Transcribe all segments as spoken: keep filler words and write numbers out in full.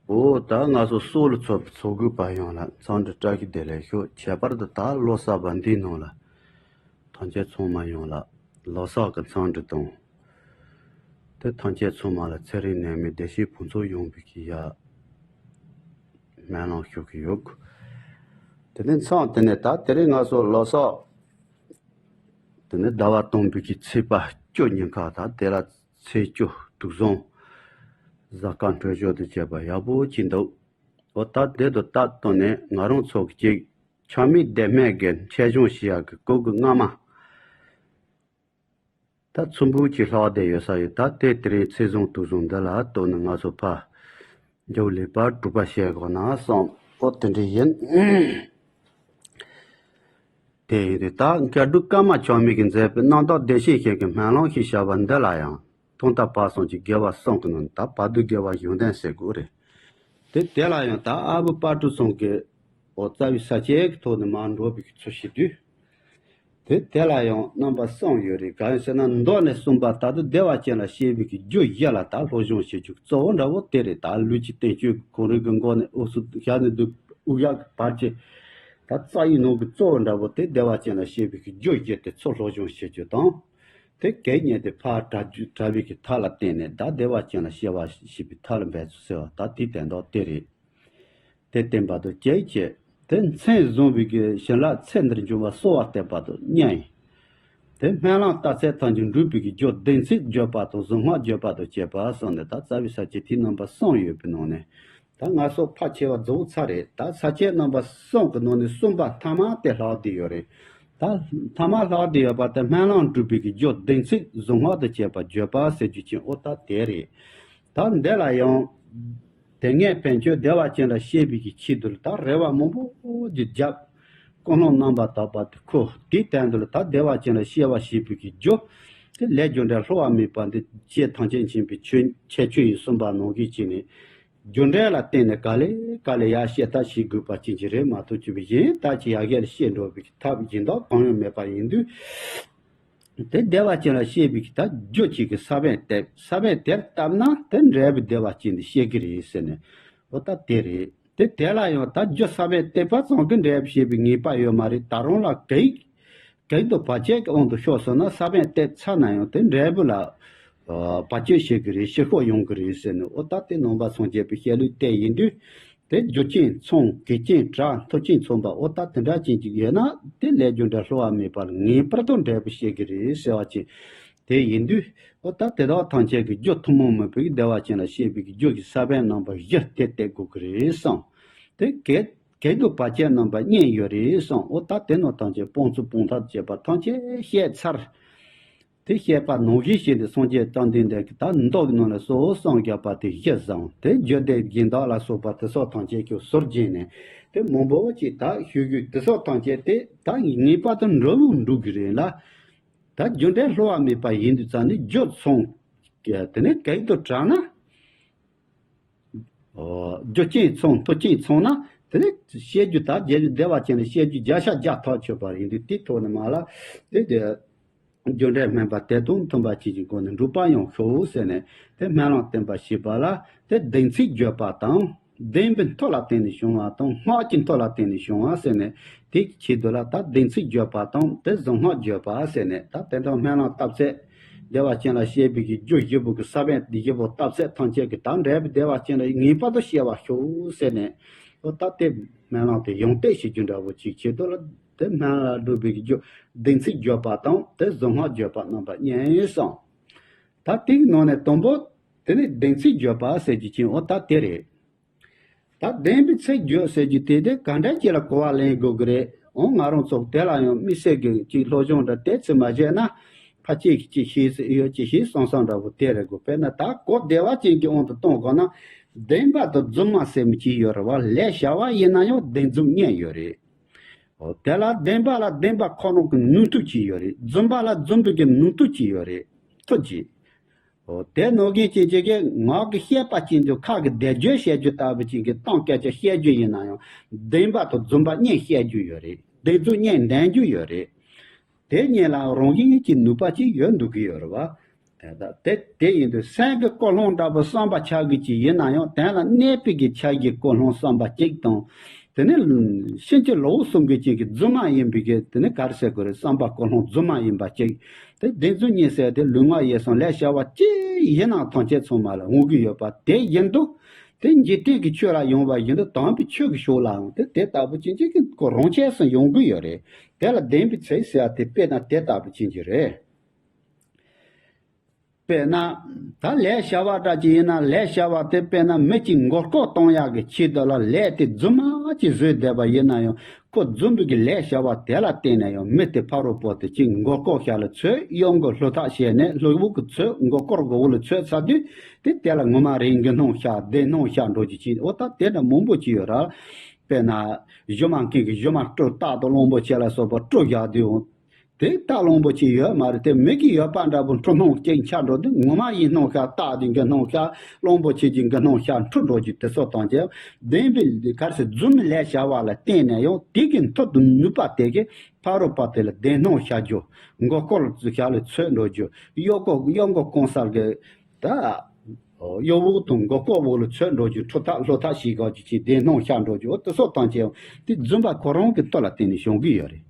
འོ་ད་ང་ཚོ་སོག་ལ་ཚོགས་པའི་ཚོགས་དགོས་པ་ཡོངས་ལ་འཚམས་འདྲི་བཀྲ་ཤིས་བདེ་ལེགས་ཞུ། ཁྱད་པར་དུ་ད་ལོ་གསར་པ་འདིའི་ནང་ལ་ཐམས་ཅད་ཚང་མ་ཡོངས་ལ་ལོ་གསར་གྱི་འཚམས་འདྲི་དང་། དེ་ཐམས་ཅད་ཚང་མ་ལ་ཚེ་རིང་ནད་མེད་བདེ་གཤེགས་ཕུན་ཚོགས་ཡོང་བའི་གི་ཡ་སྨོན་ལམ་ཞུ་གི་ཡོད། དེ་ནས་མཚམས་དེ་ནས་ད་དེ་རིང་ང་ཚོ་ལོ་གསར། དེ་ནས་ཟླ་བ་དང་པོའི་གི་ཚེས་པ་བཅུ་ཉིན་ཁ་དང་དེ་ལ་ཚེས་བཅུ་དྲུག་བཟང་། གཟའ་སྐར་འཕྲོད་སྦྱོར་དང་བཅས་པ་ཡག་པོ་ཅིག་འདུག་འོ་ད་དེ་དང་སྟབས་བསྟུན་ནས་ང་རང་ཚོ་གི་ཅིག་ཆགས་མེད་བདེ་སྨོན་གྱི་འཆད་སྦྱོང་བྱེད་ཡག་གི་སྐབས་ཀྱི་སྔ་མ། ད་ཚོམ་བུ་གཅིག་ལྷག་བསྡད་ཡོད་ས་ཡོད། ད་དེ་དེ་རིང་ཚེས་བཟང་དུས་བཟང་འདི་ལ་ལྟོས་ནས་ང་ཚོ་ཕར་མཇུག་ལེགས་པར་གྲུབ་པ་བྱེད་དགོས་ན་བསམ། ཨོ་དེ་འདྲ་ཡིན། དེ་ཡིན་དུས་ད་མཁས་གྲུབ་ཀརྨ་ཆགས་མེད་ཀྱིས་མཛད་པའི་རྣམ་དག་བདེ་གཤེགས་ཞིང་གི་སྨོན་ལམ་ཞེས་བྱ་བ་འདི་ལ་ཡང་ཐོག་མཐའ་བར་གསུམ་གྱི་དགེ་བ་གསུམ་གྱི་ནང་ད་བར་དོའི་དགེ་བ་གཞུང་དོན་ཟེར་དགོས་རེད། དེ་དེ་ལ་ཡང་ད་ཨ་བུ་དཔལ་སྤྲུལ་ཚང་གི་འོ་རྩ་བའི་ས་བཅད་ཀྱི་ཐོག་ནས་མར་འགྲོ་བའི་ཚུལ་ཞིག་དུས། དེ་དེ་ལ་ཡང་རྣམ་པ་གསུམ་ཡོད་རེད། གང་ཡིན་ཟེར་ན་མདོ་ནས་གསུངས་པ་ལྟར་དུ་བདེ་བ་ཅན་ལ་སྐྱེ་བའི་གི་རྒྱུ་བཞི་ལ་ད་སློབ་སྦྱོང་བྱེད་རྒྱུ་གཙོ་བོ་འདྲ་བོ་དེ་རེད། ད་ལུས་ཀྱི་བསྟན་བཅོས་ཀྱི་གོ་རིམ་གྱི་མགོ་ནས་དབུ་སུ་ཞབས་ནས་འདུག་དབུ་ཞབས་ཀྱི་བར་གྱི་ད་རྩ་བའི་ནང་གི་གཙོ་བོ་འདྲ་བོ་དེ་བདེ་བ་ཅན་ལ་སྐྱེ་བའི་གི་རྒྱུ་བཞི་དེ་ཚོ་སློབ་སྦྱོང་བྱེད་རྒྱུ་དང་། དེ་གད་ཉལ་དེ་ཕར་དྲ་རྒྱུ་དྲ་བའི་གི་མཐའ་ལ་བརྟེན་ནས་ད་བདེ་བ་ཅན་ལ་སྐྱེ་བ་ཞེས་པའི་མཐའ་ལ་འབད་ཚུལ་ཟེར་བ་ད་དེ་དོན་དག་དེ་རེད། དེ་བསྟན་པ་དང་བཅས་བཅས། དེ་མཚན་བཟུང་བའི་གི་བྱིན་རླབས་ཚེ་འདིར་འབྱུང་བ་གསོལ་བ་བཏབ་པ་དང་གཉིས། དེ་སྨོན་ལམ་བཏབ་ཚད་ཐམས་ཅད་འགྲུབ་པའི་གི་རྒྱུ་བདེན་ཚིག་བརྗོད་པ་དང་གཟུངས་སྔགས་བརྗོད་པ་དང་བཅས་པ་གསུངས་ནས་ད་རྩ་བའི་ས་བཅད་དེའི་རྣམ་པ་གསུམ་ཡོད་པའི་ནང་ནས། ད་ང་ཚོ་ཕལ་ཆེ་བ་རྫོགས་ཚར་རེད། ད་ས་བཅད་རྣམ་པ་གསུམ་གི་ནང་ནས་གསུམ་པ་ཐ་མ་དེ་ལྷག་བསྡད་ཡོད་རེད། ད་ཐ་མ་ལྷག་བསྡད་ཡོད་པ་དེ་སྨོན་ལམ་འགྲུབ་པའི་གི་རྒྱུ་བདེན་ཚིག་གཟུངས་སྔགས་དང་བཅས་པ་བརྗོད་པ་ཟེར་རྒྱུ་ཅན་ཨོ་ད་དེ་རེད། ད་འདི་ལ་ཡང་དེ་སྔའི་ཕན་ཆོད་བདེ་བ་ཅན་ལ་སྐྱེ་བའི་གི་ཆེད་དུ་ལ་ད་རེ་བ་མང་པོ་ཅིག་བརྒྱབ། ཀུན་སློང་རྣམ་པར་དག་པ་དེ་ཁོ་དེའི་སྟེང་དུ་ལ་ད་བདེ་བ་ཅན་ལ་སྐྱེ་བ་བྱེད་པའི་གི་རྒྱུ། དེ་ལས་རྒྱུ་འབྲས་བསླུ་བ་མེད་པ་འདི་ཆེས་ཐམས་ཅད་མཁྱེན་པའི་ཆོས་ཁྱད་ཆོས་ཡིན་གསུངས་པ་ནང་བཞིན་བྱས་ནས། རྒྱུ་འབྲས་ལ་བརྟེན་ནས་ག་ལེ་ག་ལེ་ཡར་སྐྱེ་ཐབས་བྱེད་དགོས་པ་ཅན་ཅིག་རེད་མ་གཏོགས་ཅི་བའི་གཞན་ལྟ་ཅི་ཡར་རྒྱས་ལ་སྐྱེ་འགྲོ་བའི་གི་ཐབས་གཞན་དག་གང་ཡང་མེད་པ་ཡིན་དུས། དེ་བདེ་བ་ཅན་ལ་སྐྱེ་བའི་གི་ད་རྒྱུ་གཅིག་གི་ས་བོན་བཏབ། ས་བོན་དེར་བཏབ་ན་དེ་འབྲས་བུ་བདེ་བ་ཅན་དུ་སྐྱེ་གི་རེད་ཟེར་ནས་ཨོ་ད་དེ་རེད། དེ་དེ་ལ་ཡང་ད་རྒྱུ་ས་བོན་བཏབ་པ་ཙམ་གྱིས་འབྲས་བུ་སྐྱེ་བའི་ངེས་པ་ཡོད་མ་རེད། ད་རུང་ལ་གེགས་གེགས་དང་བར་ཆད་ཀྱི་དབང་དུ་ཤོར་སོང་ན་ས་བོན་བཏབ་ཚར་ན་ཡང་དེ་འབྲས་བུ་ལ་བར་ཆད་བྱེད་གི་རེད། ཕྱིར་ཤོག་ཡོང་གི་རེད་ཟེར་ནས་ཨོ་ད་དེ་ནང་པ་སངས་རྒྱས་པའི་བཤད་ལུགས་དེ་ཡིན་དུས། དེ་རྒྱུ་རྐྱེན་ཚང་གེགས་རྐྱེན་བྲལ་མཐུ་རྐྱེན་ཚང་པ་ཨོ་ད་དེ་འདྲ་ཅན་ཅིག་ཡོད་ན་དེ་ལས་རྒྱུ་འབྲས་བསླུ་བ་མེད་པར་ངེས་པར་དུ་འབྲས་བུ་སྐྱེ་གི་རེད་ཟེར་བ་ཅན་དེ་ཡིན་དུས་ཨོ་ད་དེ་དག་ཐམས་ཅད་ཀྱི་རྒྱུ་ཐུན་མོང་མིན་པའི་བདེ་བ་ཅན་ལ་སྐྱེ་བའི་རྒྱུ་གི་ས་བོན་རྣམ་པ་བཞི་དེ་གཏད་དགོས་ཀྱི་རེད་བསམ། དེ་གེགས་གེགས་དང་བར་ཆད་རྣམ་པ་གཉིས་ཡོད་རེད་བསམ། ཨོ་ད་དེ་ནང་ཐམས་ཅད་སྤང་ཚུལ་སྤང་ཐབས་བཅས་པ་ཐམས་ཅད་བཤད་ཚར། དེ་བཤད་པ་ནང་བཞིན་བྱས་ཏེ་སངས་རྒྱས་བཅོམ་ལྡན་འདས་ཀྱིས་ད་མདོ་གི་ནང་ལ་གསོལ་བ་གསུམ་བརྒྱབ་པ་དེ་གཞི་བཟུང་། དེ་རྒྱུད་སྡེ་སྦྱིན་བདག་ལ་སོགས་པ་དེ་སོགས་ཐམས་ཅད་ཀྱང་ཟུར་བརྗེས་ནས་དེ་མང་པོ་ཅིག་ད་ཞུ་རྒྱུ་དེ་སོགས་ཐམས་ཅད་དེ་ད་ངེས་པར་དུ་འགྲུབ་འགྲུབ་ཀྱི་རེད་ལ། ད་རྒྱུ་འབྲས་བསླུ་བ་མེད་པ་ཡིན་དུས་ཙང་ནས་རྒྱུ་ཚང་། དེ་ནས་གེགས་དང་བྲལ་ན། རྒྱུ་རྐྱེན་ཚང་མཐུ་རྐྱེན་ཚང་ན་དེ་ནས་བཤད་རྒྱུ་ད་རྒྱལ་བདེ་བ་ཅན་ལ་བཤད་རྒྱུ་བརྒྱ་ཆ་བརྒྱ་ཐག་ཆོད་པ་ཡིན་དུས་དེའི་ཐོག་ནས་མ་ལ་དེ་དེ། རྒྱུ་འབྲས་སྨོན་པ་དེ་དང་མཐུན་པ་ཅན་གྱི་སྒོ་ནས་འགྲུབ་པ་ཡང་ཤོག་ཟེར་ནས་དེ་སྨོན་ལམ་བསྟན་པ་ཞེས་པ་ལ་དེ་བདེན་ཚིག་བརྗོད་པ་དང་བདེན་པའི་མཐུ་ལ་བརྟེན་ནས་བྱུང་བ་དང་སྔགས་ཀྱི་མཐུ་ལ་བརྟེན་ནས་བྱུང་བ་ཟེར་ནས་དེ་ཆེད་དུ་ལ་ད་བདེན་ཚིག་བརྗོད་པ་དང་དེ་གཟུངས་སྔགས་བརྗོད་པ་ཟེར་ནས་ད་དེ་འདྲ་སྨོན་ལམ་བཏབ་ཚད་བདེ་བ་ཅན་ལ་སྐྱེ་བའི་གི་རྒྱུ་བཞི་པོ་གི་ས་བོན་བཞི་པོ་བཏབ་ཚད་ཐམས་ཅད་ཀྱི་ད་འབྲས་བུ་བདེ་བ་ཅན་ལ་ངེས་པར་དུ་སྐྱེ་བ་ཤོག་ཟེར་ནས་ཨོ་ད་དེ་སྨོན་ལམ་དེ་ཡང་གཏད་བྱེད་རྒྱུ་འདྲ་བོ་ཅིག་ཆེད་དུ་ལ། དེ་སྨོན་ལམ་སྒྲུབ་པའི་རྒྱུ་བདེན་ཚིག་བརྗོད་པ་དང་དེ་གཟུངས་སྔགས་བརྗོད་པ་རྣམ་པ་གཉིས་སོ། ད་དེའི་ནང་ནས་དང་པོ་དེ་ནི་བདེན་ཚིག་བརྗོད་པ་ཟེར་རྒྱུ་ཅན་ཨོ་ད་དེ་རེད། ད་བདེན་པའི་ཚིག་བརྗོད་ཟེར་རྒྱུ་དེ་དེ་ག་འདྲ་ཅིག་ལ་གོ་བ་ལེན་དགོས་ཀྱི་རེད། ཨོ་ང་རང་ཚོ་དེ་ལ་ཡང་དམིགས་བསལ་གྱི་ཅིག་སློབ་སྦྱོང་འདྲ་དེ་ཚིག་མ་བྱས་ན་ཕལ་ཆེར་ཅིག་ཤེས་ཡོད་ཅིག་ཤེས་སོང་སོང་འདྲ་བོ་དེ་རེད་དགོས། དཔེར་ན་ད་གོ་བདེ་བ་ཅན་གྱི་དབང་དུ་གཏོང་དགོས་ན་བདེན་པ་དང་རྫུན་མ་ཟེར་མི་ཅིག་ཡོད་རེད་བ། ལས་བྱ་བ་ཡིན་ན་ཡང་བདེན་རྫུན་གཉིས་ཡོད་རེད། འོ་དེ་ལ་བདེན་པ་ལ་བདེན་པ་ཁོ་རང་གི་ནུས་མཐུ་ཅིག་ཡོད་རེད། རྫུན་པ་ལ་རྫུན་པའི་གི་ནུས་མཐུ་ཅིག་ཡོད་རེད། མཐུ་ཅིག་འོ་དེ་ནང་བཞིན་ཅན་ཅིག་གི་ངག་གི་བཤད་པ་ཅན་དུ་ཁ་གི་བཟླས་བརྗོད་བཤད་རྒྱུ་ལྟ་བུ་ཅན་གྱི་གཏམ་སྐད་ཆ་བཤད་རྒྱུ་ཡིན་ན་ཡང་བདེན་པ་དང་རྫུན་པ་གཉིས་བཤད་རྒྱུ་ཡོད་རེད། བདེན་རྫུན་གཉིས་འདོན་རྒྱུ་ཡོད་རེད། དེ་གཉིས་ལ་རང་བཞིན་གྱི་ནུས་པ་ཅིག་ཡོད་འདུག་གི་ཡོད་རེད་བ། དེ་དེ་ཡིན་དུས་སེམས་ཀྱི་ཀུན་སློང་འདྲ་པོ་བསམ་པ་འཆར་གི་ཅིག་ཡིན་ན་ཡང་དོན་ལ་གནས་པའི་གི་འཆར་གཞི་ཀུན་སློང་བསམ་པ་གཅིག་དང་། དེ་ནས་ཕྱིན་ཅི་ལོག་གསུང་གི་ཅིག་གི་རྫུན་མ་ཡིན་པའི་གི་དེ་ནས་ག་རེ་ཟེར་དགོས་རེད། བསམ་པ་ཀུན་སློང་རྫུན་མ་ཡིན་པ་གཅིག་དེ་བདེན་རྫུན་གཉིས་ཟེར་དེ་ལུས་ངག་ཡིད་གསུམ་ལས་བྱ་བ་ཅི་ཡིན་ནའང་ཐམས་ཅད་ཚང་མ་ལ་འོང་གི་ཡོད་པ་དེ་ཡིན་དུས། དེ་འཇིག་རྟེན་གྱི་ཆོས་ལ་ཡོང་བ་ཡིན་དུས་དམ་པའི་ཆོས་ཀྱི་ཕྱོགས་ལའང་དེ་དེ་ལྟ་བུ་ཅན་གྱི་ཁོ་རང་ཆས་སུ་ཡོང་གི་ཡོད་རེད། དེ་ལ་བདེན་པའི་ཚིག་ཟེར་བ་དེ་དཔེར་ན་དེ་ལྟ་བུ་ཅན་གྱི་རེད། དཔེར་ན། ད་ལས་བྱ་བ་འདྲ་ཅིག་ཡིན་ན་ལས་བྱ་བ་དེ་དཔེར་ན་མི་གཅིག་མགོ་སྐོར་གཏོང་ཡག་གི་ཆེད་དུ་ལ་ལས་དེ་རྫུན་མ་ཅིག་བཟོས་བསྡད་པ་ཡིན་ན་ཡང་ཁོ་རྫུན་པའི་གི་ལས་བྱ་བ་དེ་ལ་བརྟེན་ནས་ཡང་མི་དེ་ཕ་རོལ་པོ་དེ་གཅིག་མགོ་སྐོར་ཤ་ལ་ཚོད་གཡོ་འགུལ་སློང་ཐག་བྱས་ནས་སློབ་བུ་གི་ཚོད་མགོ་སྐོར་གི་འོག་ལ་ཚོད་ཚར་དུས་དེ་དེ་ལ་ངོ་མ་རེད་འགུལ་སྣང་ཤ་བདེ་སྣང་ཤ་འགྲོ་རྒྱུ་ཅིག་འོ་ད་དེ་འདྲ་མང་པོ་ཅིག་ཡོད་ར། དཔེར་ན། གཞུ་མ་མཁན་གྱི་གཞུ་མ་སྤྲོ་རྟག་ཏུ་གླང་པོ་ཆེ་ལ་སོགས་པ་སྤྲོ་བཞག་དུས་འོང་། དེ་ལྟ་གླང་པོ་ཆེ་ཡོད་མ་རེད་དེ་མི་གི་ཡོད་པ་འདྲ་པོ་འཁྲུ་སྣང་སྐྱེ་ཆགས་འགྲོ་དུས་ངོ་མ་ཡི་སྣང་ཤ་རྟག་ཏུ་འགུལ་སྣང་ཤ་གླང་པོ་ཆེ་གི་འགུལ་སྣང་ཤ་འཁྲུ་འགྲོ་རྒྱུ་དེ་ཚོ་དང་བཅས་བདེན་པའི་གར་སི་རྫུན་མི་ལས་བྱ་བ་ལ་བརྟེན་ནས་ཡང་དེ་གི་མཐུ་དང་ནུས་པ་དེ་གི་ཕ་རོལ་པ་དེ་ལ་བདེ་སྣང་ཤར་རྒྱུ་མགོ་སྐོར་ཤ་ལ་ཚོད་འགྲོ་རྒྱུ་གཡོ་སྐོར་གཡོ་འགུལ་གང་སར་གི་ད། གཡོ་འོག་དང་མགོ་སྐོར་འོག་ལ་ཚོད་འགྲོ་རྒྱུ་འཁྲུ་ཐག་སློང་ཐག་བྱེད་དགོས་རྒྱུ་ཅིག་བདེ་སྣང་ཤར་འགྲོ་རྒྱུ་འོ་དེ་ཚོ་དང་བཅས་དེ་རྫུན་པ་ཁོ་རང་གི་མཐུ་ལ་བརྟེན་ནས་བྱུང་གི་ཡོད་རེད།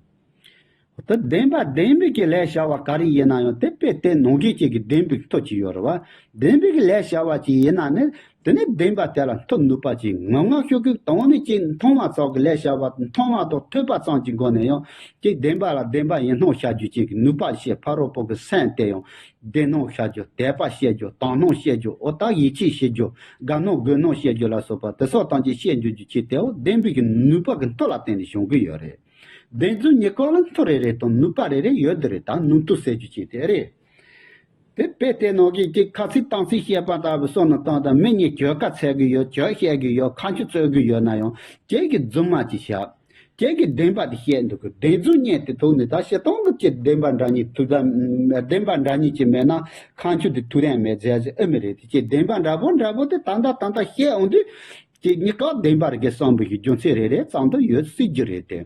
དེ་བདེན་པ་བདེན་པའི་གི་ལས་བྱ་བ་ག་རེ་ཡིན་ན་ཡང་དེ་དཔེ་དེ་ནང་གི་ཅིག་གི་བདེན་པའི་མཐུ་ཅིག་ཡོད་རེད་བ། བདེན་པའི་གི་ལས་བྱ་བ་ཅིག་ཡིན་ན་ནི་དེ་ནི་བདེན་པ་དེ་ལ་མཐུ་ནུས་པ་ཅིག་ངང་ངམ་ཤུགས་ཀྱིས་དང་ནི་ཅིག་མཐོང་བ་ཙམ་གི་ལས་བྱ་བ་མཐོང་བ་དང་ཐོས་པ་ཙམ་གྱི་སྒོ་ནས་ཡང་ཅིག་བདེན་པ་ལ་བདེན་པ་ཡིན་སྣང་བྱ་རྒྱུ་ཅིག་གི་ནུས་པ་ཞེས་ཕ་རོལ་པོ་གི་སེམས་དེ་ཡང་བདེ་སྣང་བྱ་རྒྱུ་དད་པ་བྱེད་རྒྱུ་དག་སྣང་བྱེད་རྒྱུ་འོ་ད་ཡིད་ཆེས་བྱེད་རྒྱུ་དགའ་སྣང་དགོད་སྣང་བྱེད་རྒྱུ་ལ་སོགས་པ་དེ་སོགས་དང་ཅིག་བཤད་འཇུག་རྒྱུ་ཅིག་དེའོ་བདེན་པའི་གི་ནུས་པ་གི་མཐུ་ལ་བརྟེན་ནས་བྱུང་གི་ཡོད་རེད། བདེན་རྫུན་གཉིས་ཀ་ལ་མཐུ་རེ་རེ་དང་ནུས་པ་རེ་རེ་ཡོད་དེ་རེད་ད་ནུས་མཐུ་ཟེར་རྒྱུ་ཅིག་དེ་རེད། དེ་དཔེ་དེ་ནང་གི་ཅིག་ཁ་ཚིག་གཏམ་ཚིག་བཤད་པ་ལྟ་བུ་སོགས་ནི་སྟངས་དང་མི་གཉིས་གྱོད་ཁ་འཚལ་གི་ཡོད་གྱོད་བཤད་གི་ཡོད་ཁ་མཆུ་རྩོད་གི་ཡོད་ན་ཡང་ཁྱེད་ཀྱིས་རྫུན་མ་ཅིག་བཤད། ཁྱེད་ཀྱིས་བདེན་པ་དེ་བཤད་འདུག་གི་བདེན་རྫུན་གཉིས་དེ་ཐུག་ནས་ད་བཤད་སྟངས་ཀྱི་ཅིག་བདེན་པ་འདྲ་གཉིས་ཐུག་ད་བདེན་པ་འདྲ་གཉིས་ཅིག་མེད་ན་ཁ་མཆུ་དེ་ཐུག་རན་མེད་ཟེར་ཟེར་ཨེ་མི་རེད་དེ་ཅིག་བདེན་པ་འདྲ་པོ་འདྲ་པོ་དེ་ད་ལྟ་ད་ལྟ་བཤད་འོང་དུས་ཅིག་གཉིས་ཀ་བདེན་པ་རེད་གི་བསམ་པའི་གི་རྒྱུ་མཚན་རེ་རེ་ཙམ་དུ་ཡོད་སྲིད་རྒྱུ་རེད་དེ།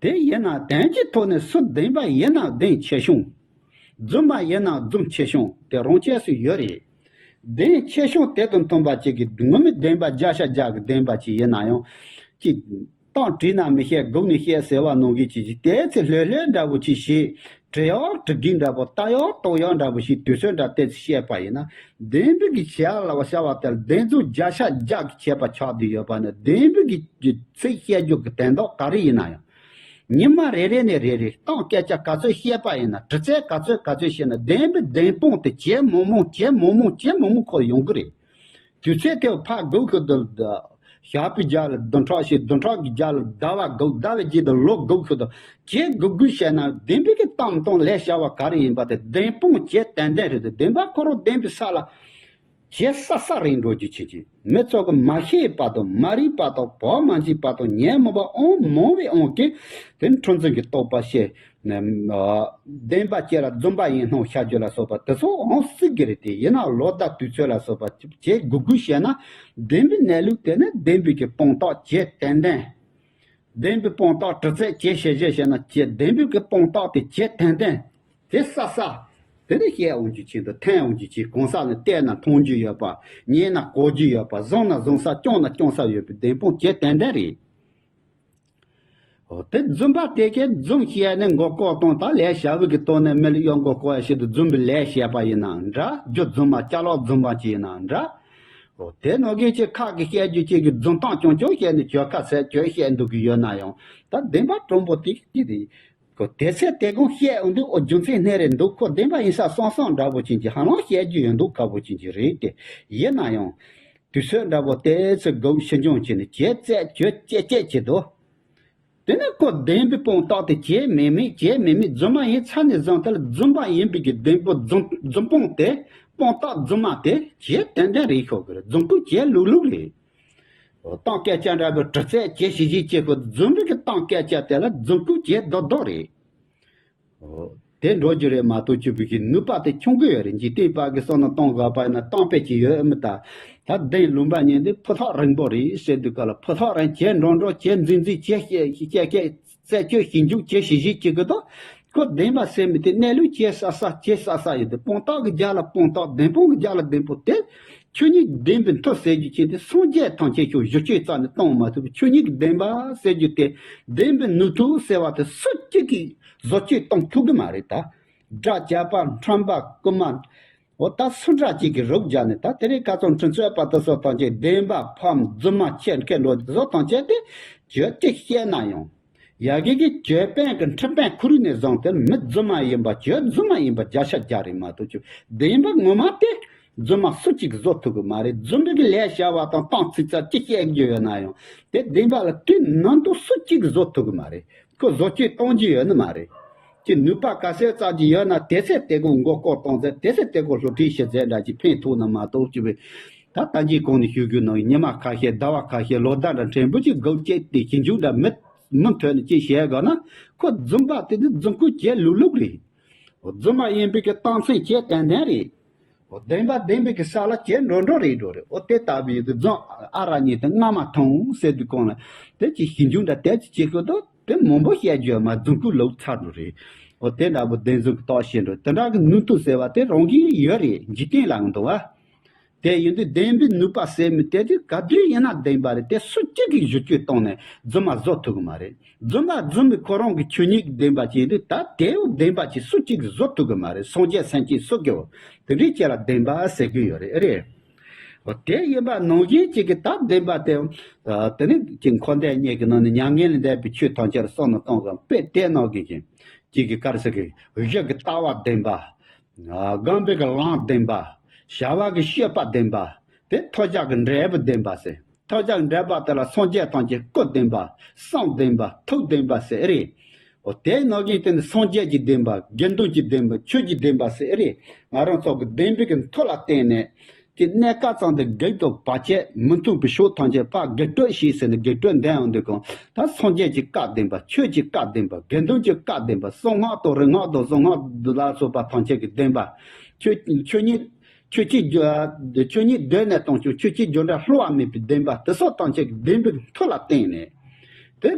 དེ་ཡིན་ན་དོན་གྱི་ཐོག་ནས་སུ་བདེན་པ་ཡིན་ན་བདེན་ཆེ་ཆུང་། རྫུན་པ་ཡིན་ན་རྫུན་ཆེ་ཆུང་དེ་རང་ཆས་སུ་ཡོད་རེད། བདེན་ཆེ་ཆུང་དེ་དང་མཐུན་པ་ཅིག་གི་ངོ་མའི་བདེན་པ་བརྒྱ་ཆ་བརྒྱ་གི་བདེན་པ་ཅིག་ཡིན་ན་ཡང་། ཅིག་གཏམ་དྲིས་ན་མི་བཤད་སྒུག་ནས་བཤད་ཟེར་བ་ནང་གི་ཅིག་ཅིག་དེ་ཚེ་ལྷོད་ལྷོད་འདྲ་བོ་ཅིག་བྱེད། དྲི་ཡག་དྲི་གི་འདྲ་པོ་ལྟ་ཡག་ལྟོགས་ཡག་འདྲ་པོ་ཞིག་དུས་ཚོད་འདྲ་ཏོག་ཙམ་བཤད་པ་ཡིན་ན། བདེན་པའི་གི་བྱ་ལ་བྱ་བ་དེར་བདེན་རྫུན་བརྒྱ་ཆ་བརྒྱ་གི་བྱས་པ་ཆགས་བསྡད་ཡོད་པ་ནི་བདེན་པའི་གི་ཚིག་བཤད་རྒྱུ་གི་དོན་དག་ག་རེ་ཡིན་ན་ཡང་། ཉི་མ་རེ་རེ་ནས་རེ་རེ་གཏམ་སྐད་ཆ་ག་ཚོད་བཤད་པ་ཡིན་ན་དྲི་རྩད་ག་ཚོད་ག་ཚོད་བཤད་ན་བདེན་པའི་བདེན་དཔང་དེ་བྱེད་མང་མང་བྱེད་མང་མང་བྱེད་མང་མང་ཁོ་ཡོང་གི་རེད། དུས་ཚོད་དེ་ཕར་སྒུག་ཤོག་དུ། ཞག་པའི་རྒྱབ་ལ་བདུན་ཕྲག་ཞིག་བདུན་ཕྲག་གི་རྒྱབ་ལ་ཟླ་བ་སྒུག་ཟླ་བའི་རྗེས་དུ་ལོ་སྒུག་ཤོག་དུ། ཁྱེད་སྒུག་སྒུག་བྱས་ན་བདེན་པའི་གི་གཏམ་དང་ལས་བྱ་བ་ག་རེ་ཡིན་པ་དེ་བདེན་དཔང་བྱེད་ཏན་ཏན་རེད་དེ་བདེན་པ་ཁོ་རང་བདེན་པའི་ས་ལ་བྱེད་ས་ས་རིང་འགྲོ་རྒྱུ་བྱེད་ཀྱི་མི་ཚོ་གི་མ་ཤེས་པ་དང་མ་རིག་པ་དང་བག་མ་འཇིག་པ་དང་ཉོན་མོངས་པ་ཨང་མང་བའི་དབང་གིས་དེ་འཁྲུལ་འཛིན་གྱི་རྟོག་པ་བྱེད། བདེན་པ་ཅིག་ལ་རྫུན་པ་ཡིན་སྣང་བྱ་རྒྱུ་ལ་སོགས་པ་དེ་ཚོ་འོང་སྲིད་ཀྱི་རེད་དེ་ཡིན་ནའང་ལོ་ཟླ་དུས་ཚོད་ལ་སོགས་པ་བྱེད་སྒུག་སྒུག་བྱས་ན་བདེན་པའི་གནས་ལུགས་དེ་ནི་བདེན་པའི་གི་དཔང་རྟགས་བྱེད་ཏན་ཏན། བདེན་པའི་དཔང་རྟགས་དྲི་རྩད་བྱེད་ཞེ་ཞེ་བྱས་ན་བྱེད་བདེན་པའི་གི་དཔང་རྟགས་དེ་བྱེད་ཏན་ཏན། དེ་ས་ས། དེ་ནི་བཤད་འོང་རྒྱུ་ཆེད་དུ་འཐེན་འོང་རྒྱུ་ཆེད་གང་ས་ནས་བལྟས་ན་མཐོང་རྒྱུ་ཡོད་པ། ཉན་ན་གོ་རྒྱུ་ཡོད་པ། བཟུང་ན་བཟུང་ས་བསྐྱངས་ན་བསྐྱངས་ས་ཡོད་པའི་བདེན་དཔང་བྱེད་ཏན་ཏན་རེད། འོ་དེ་རྫུན་པ་དེ་གས་རྫུན་བཤད་ནས་མགོ་སྐོར་གཏོང་ད་ལས་བྱ་བའི་གི་ཐོག་ནས་མི་ལ་གཡོ་མགོ་སྐོར་ཡ་ཞིག་ཏུ་རྫུན་པའི་ལས་བྱས་པ་ཡིན་ན་འདྲ། རྒྱུ་རྫུན་མ་ཅ་ལག་རྫུན་མ་ཅིག་ཡིན་ན་འདྲ། འོ་དེ་ནང་གི་ཅིག་ཁག་གི་བཤད་རྒྱུ་ཅིག་གི་རྫུན་གཏམ་རྐྱང་རྐྱང་བཤད་ནས་གྱོད་ཁ་ཟས་གྱོད་བཤད་འདུག་གི་ཡོད་ན་ཡང་ད་བདེན་པ་དྲང་པོ་དེ་ཅི་རེད། ཁོ་དེ་ཚེ་དེ་གུང་བཤད་འོང་དུས་ཨོ་རྒྱུ་མཚན་སྣེ་རེ་འདུག་ཁོ་བདེན་པ་ཡིན་ས་སང་སང་འདྲ་པོ་ཅན་གྱི་ཧ་ལམ་བཤད་རྒྱུ་ཡོད་འདུག་དཀའ་པོ་ཅན་གྱི་རེད་དེ་ཡིན་ན་ཡང་། དུས་ཚོད་འདྲ་པོ་ཏོག་ཙམ་སྒུག་ཕྱི་འགྱངས་བྱས་ནས་བྱས་ཚད་བྱོས་བྱས་བྱས་བྱས་འདུག་དེ་ནས་ཁོ་བདེན་པའི་དཔང་རྟགས་དེ་བྱས་མེད་མེད་བྱས་མེད་མེད་རྫུན་མ་ཡིན་ཚར་ནས་བཟུང་དེ་ལ་རྫུན་པ་ཡིན་པའི་གི་བདེན་པོ་རྫུན་རྫུན་དཔང་དེ་དཔང་རྟགས་རྫུན་མ་དེ་བྱས་ཏན་ཏན་རེད་ཤོག་གི་རེད། རྫུན་སྐུལ་བྱས་ལུགས་ལུགས་རེད། གཏམ་སྐད་ཆ་འདྲ་པོ་དྲི་རྩད་བྱས་ཞིབ་བཤེར་བྱེད་དགོས། རྫུན་པའི་གི་གཏམ་སྐད་ཆ་དེ་ལ་རྫུན་སྐུལ་བྱས་རྡོག་རྡོག་རེད། འོ། དེ་འགྲོ་རྒྱུ་རེད་མ་གཏོགས་ཆུ་བུ་གི་ནུས་པ་དེ་ཆུང་གི་ཡོད་རེད། འཇིག་རྟེན་པ་གི་བསམ་བློ་གཏོང་དགོས་པ་ཡིན་ན་གཏམ་དཔེ་ཅིག་ཡོད་མི་ད། ད་བདེན་ལུང་པ་ཉིད་འདི་ཕུ་ཐག་རིང་པོ་རེད་ཟེར་དུས་ག་ལ་ཕུ་ཐག་རིང་བྱས་འགྲོ་འགྲོ་བྱས་འཛིང་འཛིང་བྱས་བཤད་བཤད་བཤད་རྩད་གཅོད་ཞིབ་འཇུག་བྱས་ཞིབ་བཤེར་བྱེད་དགོས་དོ། ཁོ་བདེན་པ་ཟེར་མི་དེ་གནས་ལུགས་བྱས་ས་ས་བྱས་ས་ས་ཡོད་དེ། དཔང་རྟགས་ཀྱི་རྒྱ་ལ་དཔང་རྟགས། བདེན་དཔང་གི་རྒྱ་ལ་བདེན་དཔང་དེ། ཆོས་ཉིད་བདེན་པའི་མཐུ་ཟེར་རྒྱུ་ཅན་དེ་སངས་རྒྱས་ཐམས་ཅད་ཀྱང་གཞི་བཅོལ་རྩ་ནས་གཏོང་མ་ཐུབ་པའི་ཆོས་ཉིད་ཀྱི་བདེན་པ་ཟེར་རྒྱུ་དེ། བདེན་པའི་ནུས་མཐུ་ཟེར་བ་དེ་སུ་གཅིག་གིས་བཟོ་བཅོས་གཏོང་ཐུབ་གི་མ་རེད་ད། དགྲ་བྱ་བ་ཁྲམ་པ་རྐུན་མ། འོ་ད་སུ་འདྲ་གཅིག་གིས་རོགས་བརྒྱབ་ནས། ད་དེ་རིང་ཁ་སང་ཁྲིམས་རྩོད་པ་དེ་ཚོ་ཐམས་ཅད་བདེན་པ་ཕམ། རྫུན་མ་ཁྱེར་མཁན་འགྲོ་དེ་ཚོ་ཐམས་ཅད་དེ་གྱོད་གཅིག་བཤད་ན་ཡང་། ཡ་གི་གི་གྱོད་དཔོན་གི་ཁྲིམས་དཔོན་ཁུར་ནས་བཟུང་སྟེ་མི་རྫུན་མ་ཡིན་པ། གྱོད་རྫུན་མ་ཡིན་པ་བརྒྱ་ཆ་བརྒྱ་རེད་མ་གཏོགས། ཁྱོད་བདེན་པ་ངོ་མ་དེ་རྫུན་མ་སུ་གཅིག་གིས་བཟོ་ཐུབ་གི་མ་རེད། རྫུན་པའི་གི་ལས་བྱ་བ་དང་སྟངས་ཚིག་ཙམ་ཅིག་བཤད་རྒྱུ་ཡོད་ན་ཡང་དེ་བདེན་པ་ལ་དུས་ནམ་དུ་སུ་གཅིག་གིས་བཟོ་ཐུབ་གི་མ་རེད། ཁོ་བཟོ་བཅོས་གཏོང་རྒྱུ་ཡོད་ནི་མ་རེད། ཀྱི་ནུས་པ་ག་ཚད་ཙམ་ཅིག་ཡོད་ན། དེ་ཚད་དེ་གོ་མགོ་སྐོར་གཏོང་ཚད། དེ་ཚད་དེ་གོ་སློབ་ཁྲིད་བྱེད་ཚད་འདྲ་ཅིག་ཕན་ཐོགས་ན་མ་གཏོགས། ཅི་བས་ད་ལྟ་གྱི་གོང་ནས་ཞུ་རྒྱུ་ནང་། ཉི་མ་ཁ་ཤས་ཟླ་བ་ཁ་ཤས་ལོ་ཟླ་འདྲ་ཕྲན་བུ་ཅིག་སྒུག་བྱས་ཏེ་ཞིབ་འཇུག་འདྲ་མི་མུ་མཐུད་ནས་ཅིག་བྱས་དགོས་ན། ཁོ་རྫུན་པ་དེ་ནི་རྫུན་རྐུན་བྱེད་ལུགས་ལུགས་རེད། རྫུན་མ་ཡིན་པའི་གི་རྟགས་མཚན་བྱེད་ཏན་ཏན་རེད། འོ་བདེན་པ་བདེན་པའི་གི་ས་ལ་བྱེད་འགྲོ་འགྲོ་རེད་འགྲོ་རེད། འོ་དེ་ལྟ་བུའི་དུ་རྫུན་ཨ་ར་ཉིད་དེ་རྔ་མ་ཐོང་ཟེར་དུས་གོང་ལ་དེ་ཅིག་ཞིབ་འཇུག་འདྲ་དེ་ཅིག་བྱེད་དགོས་དོ། དེ་མང་པོ་བཤད་རྒྱུ་མ་རྫུན་རྐུན་ལོག་ཚར་འགྲོ་རེད། འོ་དེ་འདྲ་པོ་བདེན་རྫུན་གི་རྟགས་ཤེས་འགྲོ། དེ་འདྲ་གི་ནུས་མཐུ་ཟེར་བ་དེ་རང་གི་ཡོད་རེད། འཇིག་རྟེན་ལ་ཡང་འདུག་བ། དེ་ཡིན་དུས་བདེན་པའི་ནུས་པ་ཟེར་མི་དེ་དུས་ག་དུས་ཡིན་ན་བདེན་པ་རེད། དེ་སུ་གཅིག་གིས་བཞུ་བཅོས་བཏང་ནས་རྫུན་མ་བཟོ་ཐུབ་གི་མ་རེད། རྫུན་མ་རྫུན་མའི་ཁོ་རང་གི་ཆོས་ཉིད་ཀྱི་བདེན་པ་ཅིག་ཡིན་དུས། ད་དེའུ་བདེན་པ་ཅིག་སུ་གཅིག་གིས་བཟོ་ཐུབ་གི་མ་རེད། སངས་རྒྱས་སེམས་ཅན་སུ་གི་འོ་དེ་འདྲའི་ཅིག་ལ་བདེན་པ་ཟེར་གི་ཡོད་རེད། རེད། འོ་དེ་ཡིན་པ་ནང་བཞིན་ཅིག་གི་ད་བདེན་པ་དེ། དེ་ནི་ཅིག་འཁོར་འདས་གཉིས་ཀྱི་ནང་ནས་མྱ་ངན་ལས་འདས་པའི་ཆོས་ཐམས་ཅད་ལ་བསམ་བློ་གཏོང་གི་དཔེ་དེ་ནང་གི་ཅིག་གི་ག་རེ་ཟེར་གི། གཞི་གི་ལྟ་བ་བདེན་པ། སྒོམ་པའི་གི་ལམ་བདེན་པ། བྱ་བ་གི་སྤྱོད་པ་བདེན་པ། དེ་ཐོབ་བྱ་གི་འབྲས་བུ་བདེན་པ་ཟེར། ཐོབ་བྱ་གི་འབྲས་བུ་དེ་ལ་སངས་རྒྱས་ཐམས་ཅད་སྐུ་བདེན་པ། བསམ་བདེན་པ། ཐུགས་བདེན་པ་ཟེར་རེད། འོ་དེ་ནང་བཞིན་དེ་ནི་སངས་རྒྱས་ཀྱི་བདེན་པ། དགེ་འདུན་གྱི་བདེན་པ། ཆོས་ཀྱི་བདེན་པ་ཟེར་རེད། ང་རང་ཚོ་གི་བདེན་པའི་གི་མཐུ་ལ་བརྟེན་ནས། དེ་གནས་སྐབས་ཙམ་དུ་བགེགས་དང་བར་ཆད་མི་མཐུན་པའི་ཕྱོགས་ཐམས་ཅད་ཕར་བགེགས་སྐྲོད་བྱས་ཟེར་ནས་བགེགས་སྐྲོད་འདོན་ཡོང་དུས་གང་། ད་སངས་རྒྱས་ཀྱི་བཀའ་བདེན་པ། ཆོས་ཀྱི་བཀའ་བདེན་པ། དགེ་འདུན་གྱི་བཀའ་བདེན་པ། གསང་སྔགས་དང་རིག་སྔགས་དང་གཟུངས་སྔགས་ལ་སོགས་པ་ཐམས་ཅད་ཀྱི་བདེན་པ། ཆོས་ཆོས་ཉིད་ཆོས་ཀྱི་རྒྱུ་ཆོས་ཉིད་གདོད་ནས་དང་བྱུང་། ཆོས་ཀྱི་རྒྱུ་འབྲས་བསླུ་བ་མེད་པའི་བདེན་པ་དེ་སོགས་ཐམས་ཅད་ཀྱི་བདེན་པའི་མཐུ་ལ་བརྟེན་ནས། དེ་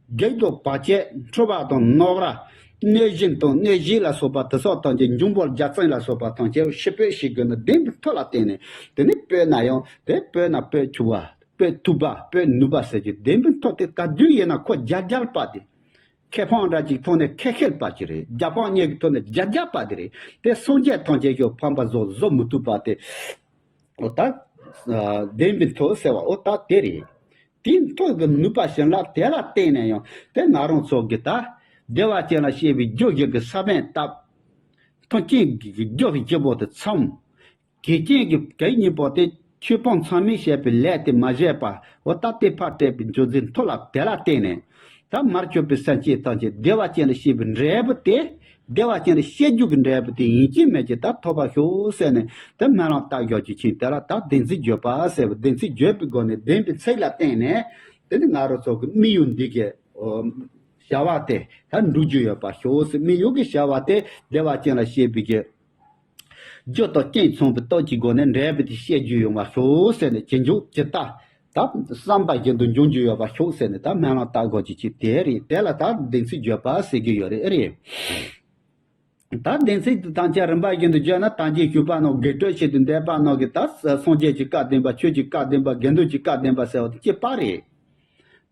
བགེགས་དང་བར་ཆད། འཁྲུལ་པ་དང་ནོར་ར། གནོད་སྦྱིན་དང་གནོད་བྱེད་ལ་སོགས་པ་དེ་སོགས་ཐམས་ཅད། འབྱུང་པོ་བརྒྱ་བྱིན་ལ་སོགས་པ་ཐམས་ཅད་ཕྱིར་སྤོས་ཤིག་དགོས་ན་བདེན་པའི་མཐུ་ལ་བརྟེན་ནས། དེ་ནི་སྤོས་ན་ཡང་དེ་སྤོས་ན་སྤོས་ཆུ་བ། སྤོས་ཐུབ་པ། སྤོས་ནུས་པ་ཟེར་གྱི་བདེན་པའི་མཐུ་དེ་ག་དུས་ཡིན་ན་ཁོ་རྒྱལ་རྒྱལ་པ་དེ། ཁེ་ཕན་འདྲ་ཅིག་ཐོག་ནས་ཁེ་ཁེལ་པ་ཅིག་རེད། རྒྱ་ཕན་གཉིས་ཀྱི་ཐོག་ནས་རྒྱལ་རྒྱལ་པ་དེ་རེད། དེ་སངས་རྒྱས་ཐམས་ཅད་ཀྱང་ཕན་པ་བཟོ་བཟོ་མི་ཐུབ་པ་དེ། འོ་ད། བདེན་པའི་མཐུ་ཟེར་བ་འོ་ད་དེ་རེད། དེའི་མཐུ་གི་ནུས་པ་བྱིན་རླབས་དེ་ལ་བརྟེན་ནས་ཡང་དེ་ང་རང་ཚོ་གི་ད། བདེ་བ་ཅན་ལ་སྐྱེ་བའི་རྒྱུ་བཞི་གི་ས་བོན་བཏབ། མཐུན་རྐྱེན་གྱི་རྒྱུ་བཞི་པོ་དེ་ཚང་། དགེ་རྒན་གྱི་གད་སྙིགས་པོ་དེ་ཆོས་སྤོང་ཚང་མས་བྱས་པའི་ལས་དེ་མ་བྱས་པ་འོ་ད་དེ་ཕར་སྤྲད་པའི་འཇོག་རྫས་མཐུ་ལ་དེ་ལ་བརྟེན་ནས། ད་མར་གྱུར་པའི་སེམས་ཅན་ཐམས་ཅད་བདེ་བ་ཅན་ལ་སྐྱེ་བའི་འབྲས་བུ་དེ། བདེ་བ་ཅན་ལ་སྐྱེ་རྒྱུ་གི་འབྲས་བུ་དེ་ཡིན་གཅིག་མིན་གཅིག་ད་ཐོབ་པར་ཤོག་ཟེར་ནས་དེ་སྨོན་ལམ་བཏབ་ཞོག་ཅིག་ཕྱིན། དེ་ལ་ད་བདེན་ཚིག་བརྗོད་པ་ཟེར་བ། བདེན་ཚིག་བརྗོད་པའི་སྒོ་ནས་བདེན་པའི་ཚིག་ལ་བརྟེན་ནས་དེ་ནི་ང་རང་ཚོ་གི་དམིགས་ཡུལ་འདི་གའི་བྱ་བ་དེ་ད་འགྲུབ་རྒྱུ་ཡོད་པར་ཤོག་ཟེར། དམིགས་ཡུལ་གྱི་བྱ་བ་དེ་བདེ་བ་ཅན་ལ་སྐྱེ་བའི་གི་རྒྱུ་དང་རྐྱེན་མཚུངས་པའི་སྟོབས་ཀྱི་སྒོ་ནས་འབྲས་བུ་དེ་སྐྱེ་རྒྱུ་ཡོང་བར་ཤོག་ཟེར་ནས་ཇི་འཇུག་ཇི་ལྟ། ད་བསམ་པ་བཞིན་དུ་འབྱུང་རྒྱུ་ཡོད་པར་ཤོག་ཟེར་ནས་ད་སྨོན་ལམ་བཏབ་དགོས་ཀྱི་ཅིག་དེ་རེད། དེ་ལ་ད་བདེན་ཚིག་བརྗོད་པ་ཟེར་གྱི་ཡོད་རེད། ཨེ་རེད། ད་བདེན་ཚིག་དེ་ཐམས་ཅད་རིམ་པ་བཞིན་དུ་བརྗོད་ན་ད་གིན་ཞུས་པ་ནང་བགེགས་སྐྲོད་བྱེད་དུ་འདོད་པ་ནང་གི་ད་སངས་རྒྱས་ཀྱི་བཀའ་བདེན་པ། ཆོས་ཀྱི་བཀའ་བདེན་པ། དགེ་འདུན་གྱི་བཀའ་བདེན་པ་ཟེར་བ་དེ་གཅིག་པ་རེད།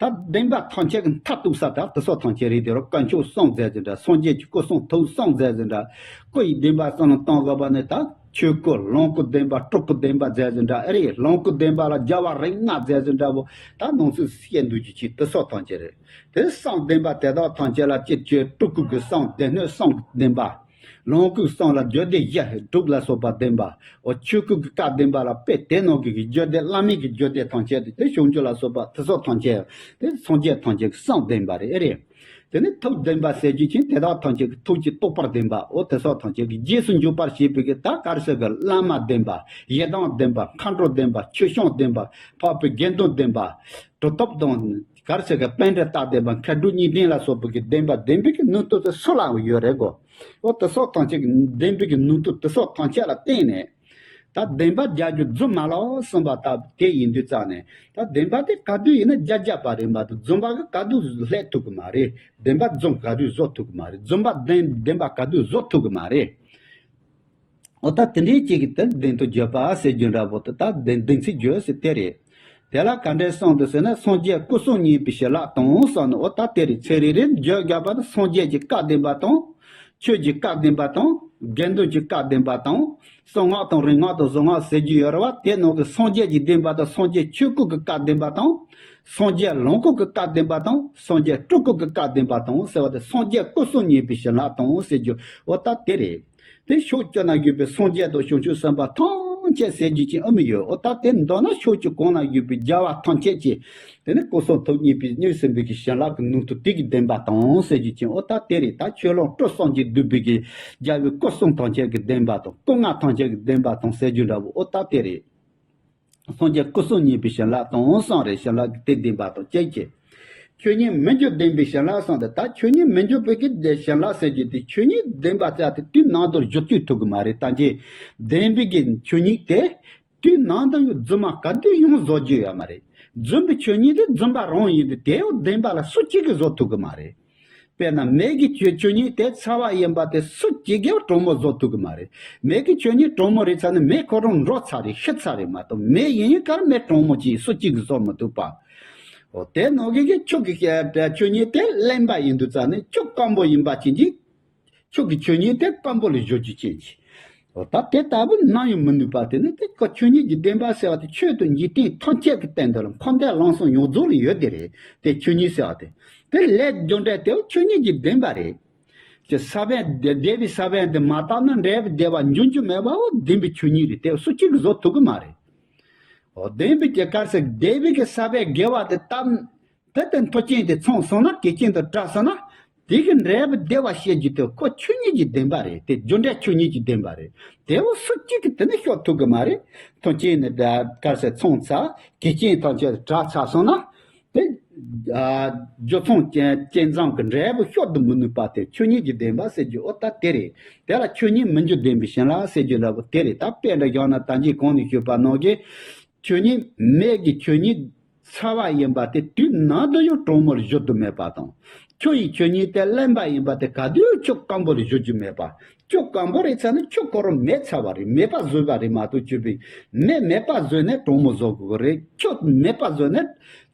ད་བདེན་པ་ཐམས་ཅད་ཀྱི་མཐའ་གཏུགས་ས་ད་དེ་སོགས་ཐམས་ཅད་རེད། དེ་རུ་དཀོན་མཆོག་གསུམ་མཛད་ཟིན་འདྲ། སངས་རྒྱས་ཀྱི་སྐུ་གསུང་ཐུགས་གསུམ་མཛད་ཟིན་འདྲ། སྐུ་ཡི་བདེན་པ་གསུམ་ལ་གཏོང་དགོས་པ་ནི་ད་ཆོས་སྐུ་ལོངས་སྐུ་བདེན་པ་སྤྲུལ་སྐུ་བདེན་པ་མཛད་ཟིན་འདྲ། ཨེ་རེད། ལོངས་སྐུ་བདེན་པ་ལ་རྒྱལ་བ་རིགས་ལྔ་མཛད་ཟིན་འདྲ་བོ་ད་ནང་ཚུལ་བཤད་འདུག་རྒྱུ་ཅིག་དེ་སོགས་ཐམས་ཅད་རེད། དེ་གསུམ་བདེན་པ་དེ་དག་ཐམས་ཅད་ལ་སྤྱིར་བཅོས་སྤྲུལ་སྐུ་གི་གསུམ་སྡེ་སྣོད་གསུམ་གྱི་བདེན་པ། ལོངས་སྐུ་གསུམ་ལ་རྒྱུད་སྡེ་བཞི་དྲུག་ལ་སོགས་པ་བདེན་པ། འོ་ཆོས་སྐུ་གི་བཀའ་བདེན་པ་ལ་དཔེ་དེ་ནང་གི་གི་རྒྱུད་སྡེ་བླ་མེད་ཀྱི་རྒྱུད་སྡེ་ཐམས་ཅད་དེ་དེ་བྱང་ཆུབ་ལ་སོགས་པ་དེ་སོགས་ཐམས་ཅད་དེ་སངས་རྒྱས་ཐམས་ཅད་ཀྱི་གསུམ་བདེན་པ་རེད། ཨེ་རེད། དེ་ནི་ཐུགས་བདེན་པ་ཟེར་རྒྱུ་ཅན་དེ་དག་ཐམས་ཅད་ཀྱི་ཐུགས་ཀྱི་རྟོགས་པ་བདེན་པ། འོ་དེ་སོགས་ཐམས་ཅད་ཀྱི་རྗེས་སུ་འཇུག་པར་བྱེད་པའི་གི་ད་ག་རེ་ཟེར་གི་བླ་མ་བདེན་པ། ཡི་དམ་བདེན་པ། མཁའ་འགྲོ་བདེན་པ། ཆོས་སྐྱོང་བདེན་པ། འཕགས་པའི་དགེ་འདུན་བདེན་པ། གྲུབ་ཐོབ་དང་ག་རེ་ཟེར་གི་པཎྜི་ཏ་བདེན་པ། མཁས་གྲུབ་གཉིས་ལྡན་ལ་སོགས་པའི་གི་བདེན་པ་བདེན་པའི་གི་ནུས་མཐུ་དེ་སུ་ལའང་ཡོད་རེད་གོ། འོ་དེ་སོགས་ཐམས་ཅད་ཀྱི་བདེན་པའི་གི་ནུས་མཐུ་དེ་སོགས་ཐམས་ཅད་ལ་བརྟེན་ནས། ད་བདེན་པ་བརྒྱབ་རྒྱུ་རྫུན་མ་ལོག་གསུངས་པ་ལྟ་བུ་དེ་ཡིན་དུས་ཙང་ནས། ད་བདེན་པ་དེ་ག་དུས་ཡིན་ན་བརྒྱ་བརྒྱ་པ་རེད་མ་གཏོགས། རྫུན་པ་གི་ག་དུས་སླེབས་ཐུབ་གི་མ་རེད། བདེན་པ་རྫུན་ག་དུས་བཟོ་ཐུབ་གི་མ་རེད། རྫུན་པ་བདེན་བདེན་པ་ག་དུས་བཟོ་ཐུབ་གི་མ་རེད། འོ་ད་དེ་འདྲའི་གཅིག་གི་དེ་བདེན་དོན་བརྗོད་པ་ཟེར་རྒྱུ་འདྲ་པོ་དེ། ད་བདེན་བདེན་ཚིག་བརྗོད་ཟེར་དེ་རེད། དེ་ལ་ག་འདྲས་གསུངས་འདུག་ཟེར་ན། སངས་རྒྱས་སྐུ་གསུམ་བརྙེས་པའི་བྱིན་རླབས་དང་གསུངས་ནས། འོ་ད་དེ་རེད། ཚིག་རེ་རེ་བརྗོད་དགོས་པ་ནི། སངས་རྒྱས་ཀྱི་བཀའ་བདེན་པ་དང་། ཆོས་ཀྱི་བཀའ་བདེན་པ་དང་། དགེ་འདུན་གྱི་བཀའ་བདེན་པ་དང་། གསང་སྔགས་དང་རིག་སྔགས་དང་གཟུངས་སྔགས་ཟེར་རྒྱུ་ཡོད་རེད་བ། དེ་ནང་གི་སངས་རྒྱས་ཀྱི་བདེན་པ་དང་། སངས་རྒྱས་ཆོས་སྐུ་གི་བཀའ་བདེན་པ་དང་། སངས་རྒྱས་ལོངས་སྐུ་གི་བཀའ་བདེན་པ་དང་། སངས་རྒྱས་སྤྲུལ་སྐུ་གི་བཀའ་བདེན་པ་དང་ཟེར་བ་དེ། སངས་རྒྱས་སྐུ་གསུམ་བརྙེས་པའི་བྱིན་རླབས་དང་ཟེར་རྒྱུ། འོ་ད་དེ་རེད། དེ་ཕྱོགས་བཅུ་ན་བཞུགས་པའི་སངས་རྒྱས་དང་བྱང་ཆུབ་སེམས་དཔའ་ཐམས་ཅད་ཟེར་རྒྱུ་ཅན་ཨ་མི་ཡོད། འོ་ད་དེ་མདོར་ན་ཕྱོགས་བཅུ་གང་ན་བཞུགས་པའི་རྒྱལ་བ་ཐམས་ཅད་ཀྱིས། དེ་ནི་སྐུ་གསུམ་ཐུགས་མཉེས་པའི་མཉེས་ཟིན་པའི་གི་བྱིན་རླབས་ཀྱི་ནུས་མཐུ་དེ་གི་བདེན་པ་དང་ཟེར་རྒྱུ་ཅན། འོ་ད་དེ་རེད། ད་ཆོས་ལོངས་སྤྲུལ་གསུམ་གྱིས་བསྡུས་པའི་གི་རྒྱལ་བའི་སྐུ་གསུམ་ཐམས་ཅད་ཀྱི་བདེན་པ་དང་། སྐུ་ལྔ་ཐམས་ཅད་ཀྱི་བདེན་པ་དང་ཟེར་རྒྱུ་འདྲ་བོ། འོ་ད་དེ་རེད། སངས་རྒྱས་སྐུ་གསུམ་བརྙེས་པའི་བྱིན་རླབས་དང་གསུངས་རེད། བྱིན་རླབས་ཀྱི་དེ་བདེན་པ་དང་བཅས་ཀྱི། ཆོས་ཉིད་མི་འགྱུར་བདེན་པའི་བྱིན་རླབས་གསུངས་ཏེ། ད་ཆོས་ཉིད་མི་འགྱུར་བའི་གི་བདེ་བྱིན་རླབས་ཟེར་རྒྱུ་དེ། ཆོས་ཉིད་བདེན་པ་ཟེར་དེ་དུས་ནམ་དུ་བཞུར་བཅུག་ཐུབ་གི་མ་རེད། ད་ཅི་བདེན་པའི་གི་ཆོས་ཉིད་དེ་དུས་ནམ་དུ་ཡང་རྫུན་མ་ག་དུས་ཡང་བཟོ་རྒྱུ་ཡོད་མ་རེད། རྫུན་པའི་ཆོས་ཉིད་དེ་རྫུན་པ་རང་ཡིན་ཏེ། དེ་ཡང་བདེན་པ་ལ་སུ་གཅིག་གིས་བཟོ་ཐུབ་གི་མ་རེད། དཔེར་ན་མེ་གི་ཆོས་ཆོས་ཉིད་དེ་ཚ་བ་ཡིན་པ་དེ་སུ་གཅིག་གིས་གྲང་མོ་བཟོ་ཐུབ་གི་མ་རེད། མེ་གི་ཆོས་ཉིད་གྲང་མོ་རེད་ཚར་ནས་མེ་ཁོ་རང་འགྲོ་ཚར་རེད། ཤི་ཚར་རེད་མ་གཏོགས། མེ་ཡིན་ཡིན་ཁར་མེ་གྲང་མོ་ཅིག་སུ་གཅིག་གིས་བཟོ་མི་ཐུབ་པ། འོ་དེ་ནང་གི་གི་ཆོས་ཀྱི་ཆོས་ཉིད་དེ་བརླན་པ་ཡིན་དུས་ཙང་ནས། ཆོས་སྐམ་པོ་ཡིན་པ་ཅན་གྱི། ཆོས་ཀྱི་ཆོས་ཉིད་དེ་སྐམ་པོ་ལ་བཟོ་རྒྱུ་ཅན་གྱི། འོ་ད་དེ་ལྟ་བུ་ནམ་ཡང་མི་ནུས་པ་དེ་ནི། དེ་ཀ་ཆོས་ཉིད་ཀྱི་བདེན་པ་ཟེར་བ་དེ་ཆོས་དང་འཇིག་རྟེན་ཐམས་ཅད་ཀྱི་སྟེང་དུ་ལ། འཁོར་འདས་ལམ་གསུམ་ཡོངས་རྫོགས་ལ་ཡོད་དེ་རེད། དེ་ཆོས་ཉིད་ཟེར་བ་དེ། དེ་ལས་རྒྱུ་འབྲས་དེ་ཆོས་ཉིད་ཀྱི་བདེན་པ་རེད། ཀྱི་ས་བོན་དེ། བདེ་བའི་ས་བོན་དེ་མ་བཏབ་ན་འབྲས་བུ་བདེ་བ་འབྱུང་རྒྱུ་མེད་པའོ། བདེན་པའི་ཆོས་ཉིད་རེད། དེ་སུ་གཅིག་གིས་བཟོ་ཐུབ་གི་མ་རེད། འོ་བདེན་པའི་གི་ག་རེ་ཟེར། བདེ་བའི་གི་ས་བོན་དགེ་བ་དེ་བཏབ། དེ་ལྟར་མཐུན་རྐྱེན་དེ་ཚང་སོང་ན། གལ་ཆེན་དུ་གྲགས་སོང་ན། དེ་གི་འབྲས་བུ་བདེ་བ་བྱེད་རྒྱུ་དེ་ཁོ་ཆོས་ཉིད་ཀྱི་བདེན་པ་རེད། དེ་རྒྱུ་འབྲས་ཆོས་ཉིད་ཀྱི་བདེན་པ་རེད། དེ་བོ་སུ་གཅིག་གིས་དེ་ནི་ཤོར་ཐུབ་གི་མ་རེད། མཐུན་རྐྱེན་ནི་ག་རེ་ཟེར། ཚང་ཚར། གལ་ཆེན་ཐམས་ཅད་གྲགས་ཚར་སོང་ན། དེ། ཨ། རྒྱུ་མཚུངས་ཅན་ཅན་ཙམ་གྱི་འབྲས་བུ་ཤོར་དུ་མི་ནུས་པ་དེ་ཆོས་ཉིད་ཀྱི་བདེན་པ་ཟེར་རྒྱུ། འོ་ད་དེ་རེད། དེ་ལ་ཆོས་ཉིད་མི་འགྱུར་བདེན་པའི་བྱིན་རླབས་ཟེར་རྒྱུ་འདྲ་པོ་དེ་རེད། ད་དཔེ་འདྲ་བཞག་ན། ད་གིན་གོང་ནས་ཞུས་པ་ནང་གི། ཆོས་ཉིད། མེ་གི་ཆོས་ཉིད་ཚ་བ་ཡིན་པ་དེ་དུས་ནམ་དུ་ཡང་གྲང་མོར་བཟོ་ཐུབ་མེད་པ་དང་། ཆུ་ཡི་ཆོས་ཉིད་དེ་བརླན་པ་ཡིན་པ་དེ་ག་དུས་ཡང་ཆུ་སྐམ་པོ་ལ་བཟོ་རྒྱུ་མེད་པ། ཆུ་སྐམ་པོ་རེད་ཚར་ན་ཆུ་ཁོ་རང་མེད་ཚར་བ་རེད། མེད་པ་བཟོས་པ་རེད་མ་གཏོགས། ཆུ་བའི་མེ་མེད་པ་བཟོས་ནས་གྲང་མོ་བཟོ་དགོས་ཀྱི་རེད། ཆུ་མེད་པ་བཟོས་ནས་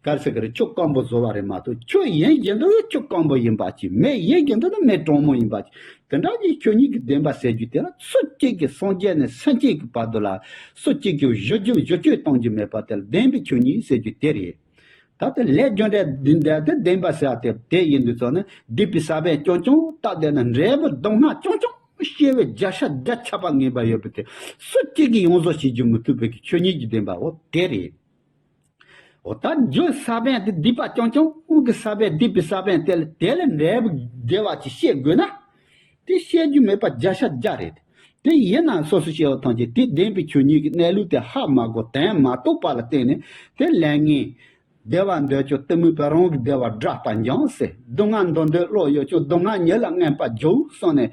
ག་རེ་ཟེར་གི་རེད། ཆུ་སྐམ་པོ་བཟོ་བ་རེད་མ་གཏོགས། ཆུ་ཡིན་བཞིན་དུ་ཆུ་སྐམ་པོ་ཡིན་པ་ཅིག་མེ་ཡིན་བཞིན་དུ་ནི་མེ་གྲང་མོ་ཡིན་པ་ཅིག་དེ་འདྲ་གི་ཆོས་ཉིད་ཀྱི་བདེན་པ་ཟེར་རྒྱུ་དེ་ལ་སུ་གཅིག་གིས། སངས་རྒྱས་ནས་སེམས་ཅན་གྱི་བར་དུ་ལ་སུ་གཅིག་གིས་བཟོ་རྒྱུ་བཟོ་བཅོས་གཏོང་རྒྱུ་མེད་པ་དེ་ལ་བདེན་པའི་ཆོས་ཉིད་ཟེར་རྒྱུ་དེ་རེད། ད་དེ་ལས་རྒྱུ་འབྲས་འདི་འདྲ་དེ་བདེན་པ་ཟེར་བ་དེ་དེ་ཡིན་དུས་ཙང་ནས། སྡིག་པའི་ས་བོན་རྐྱང་རྐྱང་བཏབ་བསྡད་ན། འབྲས་བུ་སྡུག་བསྔལ་རྐྱང་རྐྱང་སྐྱེ་བའི་བརྒྱ་ཆ་བརྒྱ་ཆད་པ་ངེས་པ་ཡོད་པ་དེ་སུ་གཅིག་གིས་ཡོངས་རྫོགས་བྱེད་རྒྱུ་མི་ཐུབ་པའི་གི་ཆོས་ཉིད་ཀྱི་བདེན་པ་འོ་དེ་རེད། འོ་ད་རྒྱུ་ས་བོན་དེ་སྡིག་པ་རྐྱང་རྐྱང་གི་ས་བོན། སྡིག་པའི་ས་བོན་དེ་ལ་དེ་ལ་འབྲས་བུ་བདེ་བ་ཅིག་བཤད་དགོས་ན། དེ་བཤད་རྒྱུ་མེད་པ་བརྒྱ་ཆ་བརྒྱ་རེད། དེ་ཡིན་ན་སོ་སོ་སྐྱེ་བོ་ཐམས་ཅད་དེ་བདེན་པའི་ཆོས་ཉིད་ཀྱི་གནས་ལུགས་དེ་ཧ་མ་གོ། དོན་མ་རྟོགས་པ་ལ་བརྟེན་ནས། དེ་ལས་ངན། བདེ་བ་འདོད་ཀྱང་གཏི་མུག་པས་རང་གི་བདེ་བ་བསྒྲགས་པ་འཇམ་ཟེར། སྡུག་བསྔལ་འདོར་འདོད་བློ་ཡོད་ཀྱང་། སྡུག་བསྔལ་ཉིད་ལ་མངོན་པར་རྒྱུག་གསུངས་ནས།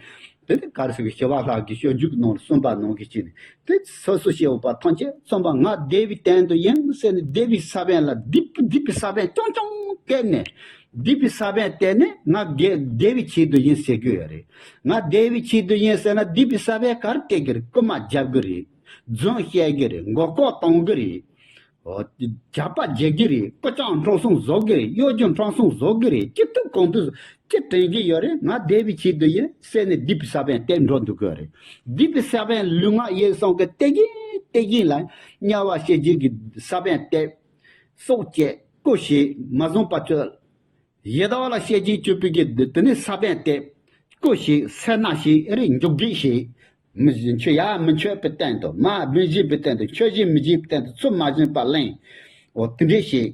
དེ་ནི་ག་རེ་ཟེར་གི། ཞི་བ་ལྷ་གི་སྤྱོད་འཇུག་གི་ནང་ལ་གསུངས་པ་ནང་གི་ཅིག་ནི། དེ་སོ་སོ་སྐྱེ་བོ་པ་ཐམས་ཅད་གསུངས་པ། ང་བདེ་བའི་དོན་དུ་ཡིན་ཟེར་ནས། བདེ་བའི་ས་བོན་ལ་སྡིག་སྡིག་པའི་ས་བོན་རྐྱང་རྐྱང་བཏབ་ནས། སྡིག་པའི་ས་བོན་བཏབ་ནས་ང་བདེ་བདེ་བའི་ཆེད་དུ་ཡིན་ཟེར་གི་ཡོད་རེད། ང་བདེ་བའི་ཆེད་དུ་ཡིན་ཟེར་ན། སྡིག་པའི་ས་བོན་ག་རེ་བཏབ་གི་རེད། རྐུན་མ་རྒྱབ་གི་རེད། རྫུན་བཤད་གི་རེད། མགོ་སྐོར་གཏོང་གི་རེད། འོ། ཇག་པ་རྒྱག་གི་རེད། རྐུ་ཅག་འཁྲུག་སོང་བཟོ་གི་རེད། གཡོ་སྒྱུ་འཁྲུག་སོང་བཟོ་གི་རེད། ཅི་ཐུབ་གང་ཐུབ་ཅི་དྲན་གི་ཡོད་རེད། ང་བདེ་བའི་ཆེད་དུ་ཡིན་ཟེར་ནས་སྡིག་པའི་ས་བོན་བཏབ་འགྲོ་འདུག་གི་རེད། སྡིག་པའི་ས་བོན་ལུས་ངག་ཡིད་གསུམ་གྱི་བཏབ་གིན་བཏབ་གིན་ལ། དམྱལ་བ་ཤེས་བྱའི་གི་ས་བོན་བཏབ། སྲོག་བཅད། རྐུ་བྱས། མ་བཟུང་བ་བཅོལ། ཡི་དྭགས་ལ་ཤེས་བྱའི་སྤྱོད་པའི་གི་དེ་ནི་ས་བོན་བཏབ། རྐུ་བྱས། སེར་སྣ་བྱས། རེད། འཇོག་སྒྲིག་བྱས། མི་མཆོད་ཡ་མི་མཆོད་པའི་སྟེང་དུ། མ་མི་བཞེས་པའི་སྟེང་དུ། མཆོད་བཞེས་མི་བྱེད་པའི་སྟེང་དུ། ཚུལ་མ་བྱིན་པ་ལེན། འོ་དེ་འདྲས་བྱས།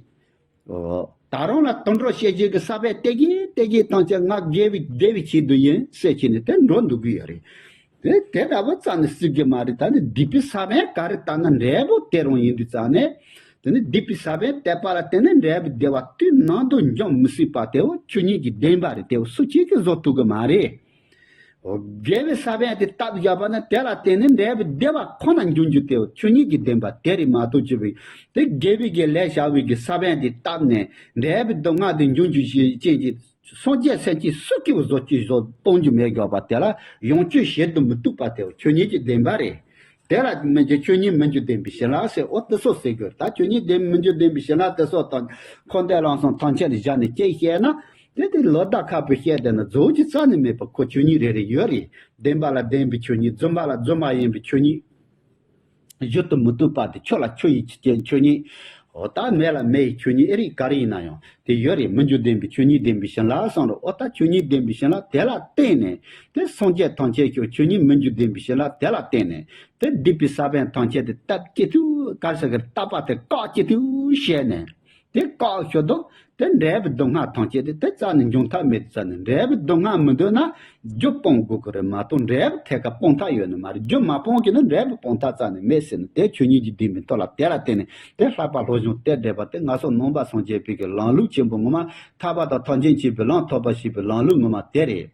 འོ་ད་རུང་ལ་དུད་འགྲོ་ཤེས་བྱའི་གི་ས་བོན་བཏབ་གིན་བཏབ་གིན་ཐམས་ཅད་ང་དགེ་བའི་བདེ་བའི་ཆེད་དུ་ཡིན་ཟེར་བྱས་ནས་དེ་འགྲོ་འདུག་གི་ཡོད་རེད། དེ་དེ་འདྲ་བོ་རྩ་ནས་སྲིད་ཀྱི་མ་རེད། ད་ནི་སྡིག་པའི་ས་བོན་ག་རེ་བཏབ་ན་འབྲས་བུ་དེ་རང་ཡིན་དུས་ཙང་ནས། དེ་ནི་སྡིག་པའི་ས་བོན་བཏབ་པ་ལ་བརྟེན་ནས་འབྲས་བུ་བདེ་བ་དུས་ནམ་དུ་འབྱུང་མི་སྲིད་པ་དེ་བོ་ཆོས་ཉིད་ཀྱི་བདེན་པ་རེད། དེ་བོ་སུ་གཅིག་གིས་བཟོ་ཐུབ་ཀྱི་མ་རེད། དགེ་བའི་ས་བོན་དེ་བཏབ་བཞག་པ་ན་དེ་ལ་བརྟེན་ནས་འབྲས་བུ་བདེ་བ་ཁོ་ན་འབྱུང་རྒྱུ་དེ་ཆོས་ཉིད་ཀྱི་བདེན་པ་དེ་རེད་མ་གཏོགས་ཅི་བས་དེ་དགེ་བའི་གི་ལས་བྱ་བའི་གི་ས་བོན་དེ་བཏབ་ནས་འབྲས་བུ་སྡུག་བསྔལ་དེ་འབྱུང་རྒྱུ་ཞིག་ཅན་གྱི་སངས་རྒྱས་སེམས་ཅན་སུ་སྐྱེ་བོ་བཟོ་སྐྱེ་བཟོ་གཏོང་རྒྱུ་མེད་བཞག་པ་དེ་ལ་ཡོངས་གཅོད་བྱེད་དུ་མི་བཏུབ་པ་དེ་ཆོས་ཉིད་ཀྱི་བདེན་པ་རེད། དེ་ལ་མི་འགྱུར་ཆོས་ཉིད་མི་འགྱུར་བདེན་པའི་བྱིན་རླབས་ཟེར་འོ་དེ་སོགས་ཟེར་དགོས། ད་ཆོས་ཉིད་བདེན་མི་འགྱུར་བདེན་པའི་བྱིན་རླབས་དེ་སོགས་དང་འཁོར་འདས་ལམ་གསུམ་ཐམས་ཅད་ལ་བཞག་ནས་དཔྱད་བཤད་ན་དེ་དེ་ལོ་ཟླ་ཁ་པོས་བཤད་བསྡད་ན་རྫོགས་ཀྱི་རྩ་ནས་མེད་པ་ཁོ་ཆོས་ཉིད་རེ་རེ་ཡོད་རེད། བདེན་པ་ལ་བདེན་པའི་ཆོས་ཉིད། རྫུན་པ་ལ་རྫུན་པ་ཡིན་པའི་ཆོས་ཉིད། བརྗོད་དུ་མི་བཏུབ་པ་དེ་ཆོས་ལ་ཆོས་ཡི་ཆོས་ཉིད། འོ་ད་མེད་ལ་མེད་ཡི་ཆོས་ཉིད་ཨེ་རིག་ག་རེ་ཡིན་ན་ཡང་དེ་ཡོད་རེད། མི་འགྱུར་བདེན་པའི་ཆོས་ཉིད་བདེན་པའི་བྱིན་རླབས་གསུངས་རེད། འོ་ད་ཆོས་ཉིད་བདེན་པའི་བྱིན་རླབས་དེ་ལ་བརྟེན་ནས་དེ་སངས་རྒྱས་ཐམས་ཅད་ཀྱི་ཆོས་ཉིད་མི་འགྱུར་བདེན་པའི་བྱིན་རླབས་དེ་ལ་བརྟེན་ནས་དེ་སྡིག་པའི་ས་བོན་ཐམས་ཅད་དེ་བཏབ་ཅི་ཐུབ་ག་ས་གི་བཏབ་པ་དེ་བཀག་ཅི་ཐུབ་བྱས་ནས་དེ་བཀག་ཞོ་དོ། དེ་འབྲས་བུ་སྡུག་བསྔལ་ཐམས་ཅད་དེ་དེ་རྩ་ནས་འབྱུང་ཐབས་མེད་དུ་རྩ་ནས་འབྲས་བུ་སྡུག་བསྔལ་མི་འདོད་ན་རྒྱུ་སྤོང་དགོས་ཀྱི་རེད་མ་གཏོགས་འབྲས་བུ་ཐད་ཀར་སྤོང་ཐབས་ཡོད་ནི་མ་རེད། རྒྱུ་མ་སྤོང་གི་ན་འབྲས་བུ་སྤོང་ཐབས་རྩ་ནས་མེད་ཟེར་ནས་དེ་ཆོས་ཉིད་ཀྱི་བདེན་པའི་ཐོག་ལ་དེ་ལ་བརྟེན་ནས་དེ་བསླབ་པ་སློབ་སྦྱོང་སྟེ་འབྲས་བུ་དེ་ང་ཚོ་ནང་པ་སངས་རྒྱས་པའི་གི་ལམ་ལུགས་ཆེན་པོ་ངོ་མ་ཐར་པ་དང་ཐམས་ཅད་མཁྱེན་པའི་ལམ་ཐོབ་པ་ཞེས་པའི་ལམ་ལུགས་ངོ་མ་དེ་རེད།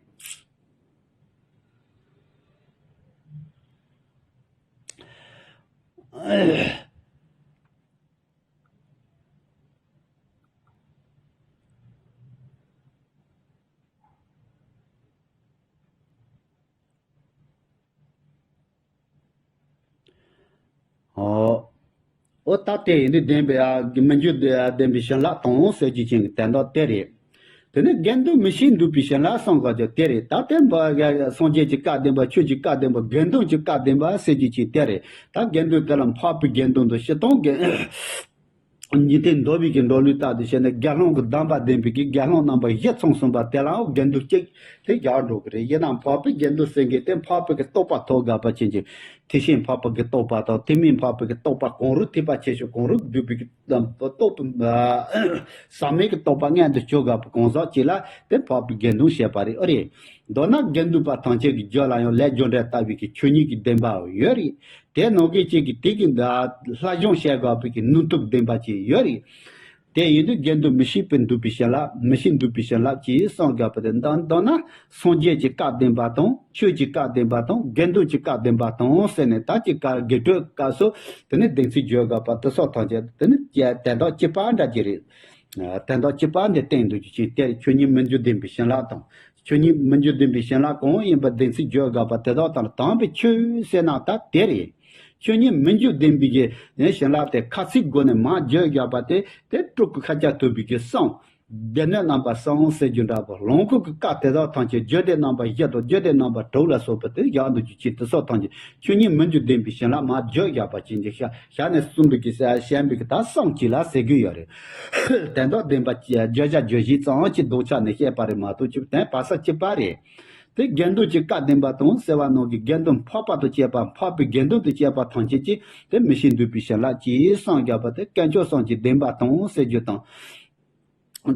ཨོ། ཨོ་ད་དེ་ཡིན་དུས་བདེན་པའི་ཨ་མི་འགྱུར་བདེན་པའི་བྱིན་རླབས་དང་ཟེར་རྒྱུ་ཅན་གྱི་དོན་དག་དེ་རེད། དེ་ནས་དགེ་འདུན་མི་ཤེས་འདུག་པའི་བྱིན་རླབས་གསུངས་པ་ཅིག་དེ་རེད། ད་དེ་འབའ་སངས་རྒྱས་ཀྱི་བཀའ་བདེན་པ་ཆོས་ཀྱི་བཀའ་བདེན་པ་དགེ་འདུན་གྱི་བཀའ་བདེན་པ་ཟེར་རྒྱུ་ཅན་དེ་རེད། ད་དགེ་འདུན་དེ་ལ་འཕགས་པའི་དགེ་འདུན་དང་སྤྱིར་བཏང་གི་འཇིག་རྟེན་འདུལ་བའི་གི་འགྲོ་ལུགས་ལྟར་དུ་བྱས་ནས་དགེ་སློང་གི་གདམས་པ་ལྡན་པའི་གི་དགེ་སློང་རྣམ་པ་བཞི་ཚང་གསུམ་པ་དེ་ལའང་དགེ་འདུན་གཅིག་དེ་བཞག་འགྲོ་གི་རེད། ཡིན་ནའང་འཕགས་པའི་དགེ་འདུན་ཟེར་མཁན་དེ་འཕགས་པའི་གི་རྟོགས་པ་ཐོབ་དགོས་པ་ཅན་གྱི་དེ་བཞིན་འཕགས་པའི་གི་རྟོགས་པ་དང་དེ་མིན་འཕགས་པའི་གི་རྟོགས་པ་གང་རུང་ཐེག་པ་ཆེ་ཤོས་གང་རུང་བསྡུས་པའི་གི་རྟོགས་པ་ཟག་མེད་ཀྱི་རྟོགས་པ་མངོན་དུ་གྱུར་དགོས་པ་གང་ཟག་ཅིག་ལ་དེ་འཕགས་པའི་དགེ་འདུན་བཤད་པ་རེད། ཨོ་རེད། མདོར་ན་དགེ་འདུན་པ་ཐམས་ཅད་ཀྱི་རྒྱུད་ལ་ཡང་ལས་རྒྱུ་འབྲས་ལྟ་བུའི་གི་ཆོས་ཉིད་ཀྱི་བདེན་པ་ཡོད་རེད། དེ་ནང་གི་གཅིག་གིས་དེ་གི་ལྷ་སྦྱོང་བྱེད་དགོས་པའི་གི་ནུས་སྟོབས་ལྡན་པ་ཅིག་ཡོད་རེད། དེ་ཡིན་དུས་དགེ་འདུན་མི་ཤེས་པའི་འདུག་པའི་བྱིན་རླབས་མི་ཤེས་འདུག་པའི་བྱིན་རླབས་ཀྱིས་གསུངས་དགོས་པ་དེ་འདང་འདང་ན་སངས་རྒྱས་ཀྱི་བཀའ་བདེན་པ་དང་ཆོས་ཀྱི་བཀའ་བདེན་པ་དང་དགེ་འདུན་གྱི་བཀའ་བདེན་པ་དང་ཟེར་ནས་ད་ཀྱི་བཀའ་དགེ་སྤྲོད་སྐབས་སུ་དེ་ནི་བདེན་ཚིག་བརྗོད་དགོས་པ་དེ་སོགས་ཐམས་ཅད་དེ་ནི་དོན་དག་གཅིག་པ་འདྲ་གྱི་རེད། དོན་དག་གཅིག་པ་འདི་བསྟན་འདུག་རྒྱུ་ཅན་དེར་ཆོས་ཉིད་མི་འགྱུར་བདེན་པའི་བྱིན་རླབས་དང་། ཆོས་ཉིད་མི་འགྱུར་བདེན་པའི་བྱིན་རླབས་གང་ཡིན་པ་བདེན་ཚིག་བརྗོད་དགོས་པ་དེ་དག་དང་དམ་པའི་ཆོས་ཟེར་ན་ད་དེ་རེད། ཆོས་ཉིད་མི་འགྱུར་བདེན་པའི་གི་བྱིན་རླབས་དེ་ཁ་ཚིག་སྒོ་ནས་མར་བརྗོད་དགོས་པ་དེ་དེ་སྤྲུལ་སྐུ་ཤཱཀྱ་ཐུབ་པའི་གི་གསུང་། སྡེ་སྣོད་རྣམ་པ་གསུམ་ཟེར་རྒྱུ་འདྲ་པོ་ལོངས་སྐུ་གི་བཀའ་དེ་དག་ཐམས་ཅད་རྒྱུད་སྡེ་རྣམ་པ་བཞི་དང་རྒྱུད་སྡེ་རྣམ་པ་དྲུག་ལ་སོགས་པ་དེ་བཞག་འདུག་རྒྱུ་ཅན་དེ་སོགས་ཐམས་ཅད་ཆོས་ཉིད་མི་འགྱུར་བདེན་པའི་བྱིན་རླབས་མར་བརྗོད་དགོས་པ་ཅན་གྱི་ཤ་ཞལ་ནས་གསུངས་པའི་གི་ཞལ་པའི་གི་ད་གསུང་གཅིག་ལ་ཟེར་གི་ཡོད་རེད། དོན་དག་བདེན་པ་བརྗོད་བྱ་བརྗོད་གཞི་ཙམ་གྱི་ལྡོག་ཆ་ནས་བཤད་པ་རེད་མ་གཏོགས་ཅིག་དོན་བར་ས་གཅིག་པ་རེད། དེ་དགེ་འདུན་གྱི་བཀའ་བདེན་པ་དང་ཟེར་བ་ནང་གི་དགེ་འདུན་འཕགས་པ་དང་བཅས་པ་འཕགས་པའི་དགེ་འདུན་དང་བཅས་པ་ཐམས་ཅད་ཀྱིས་དེ་མི་ཤེས་འདུག་པའི་བྱིན་རླབས་ཀྱིས་གསུངས་དགོས་པ་དེ་དཀོན་མཆོག་གསུམ་གྱི་བདེན་པ་དང་ཟེར་རྒྱུ་དང་།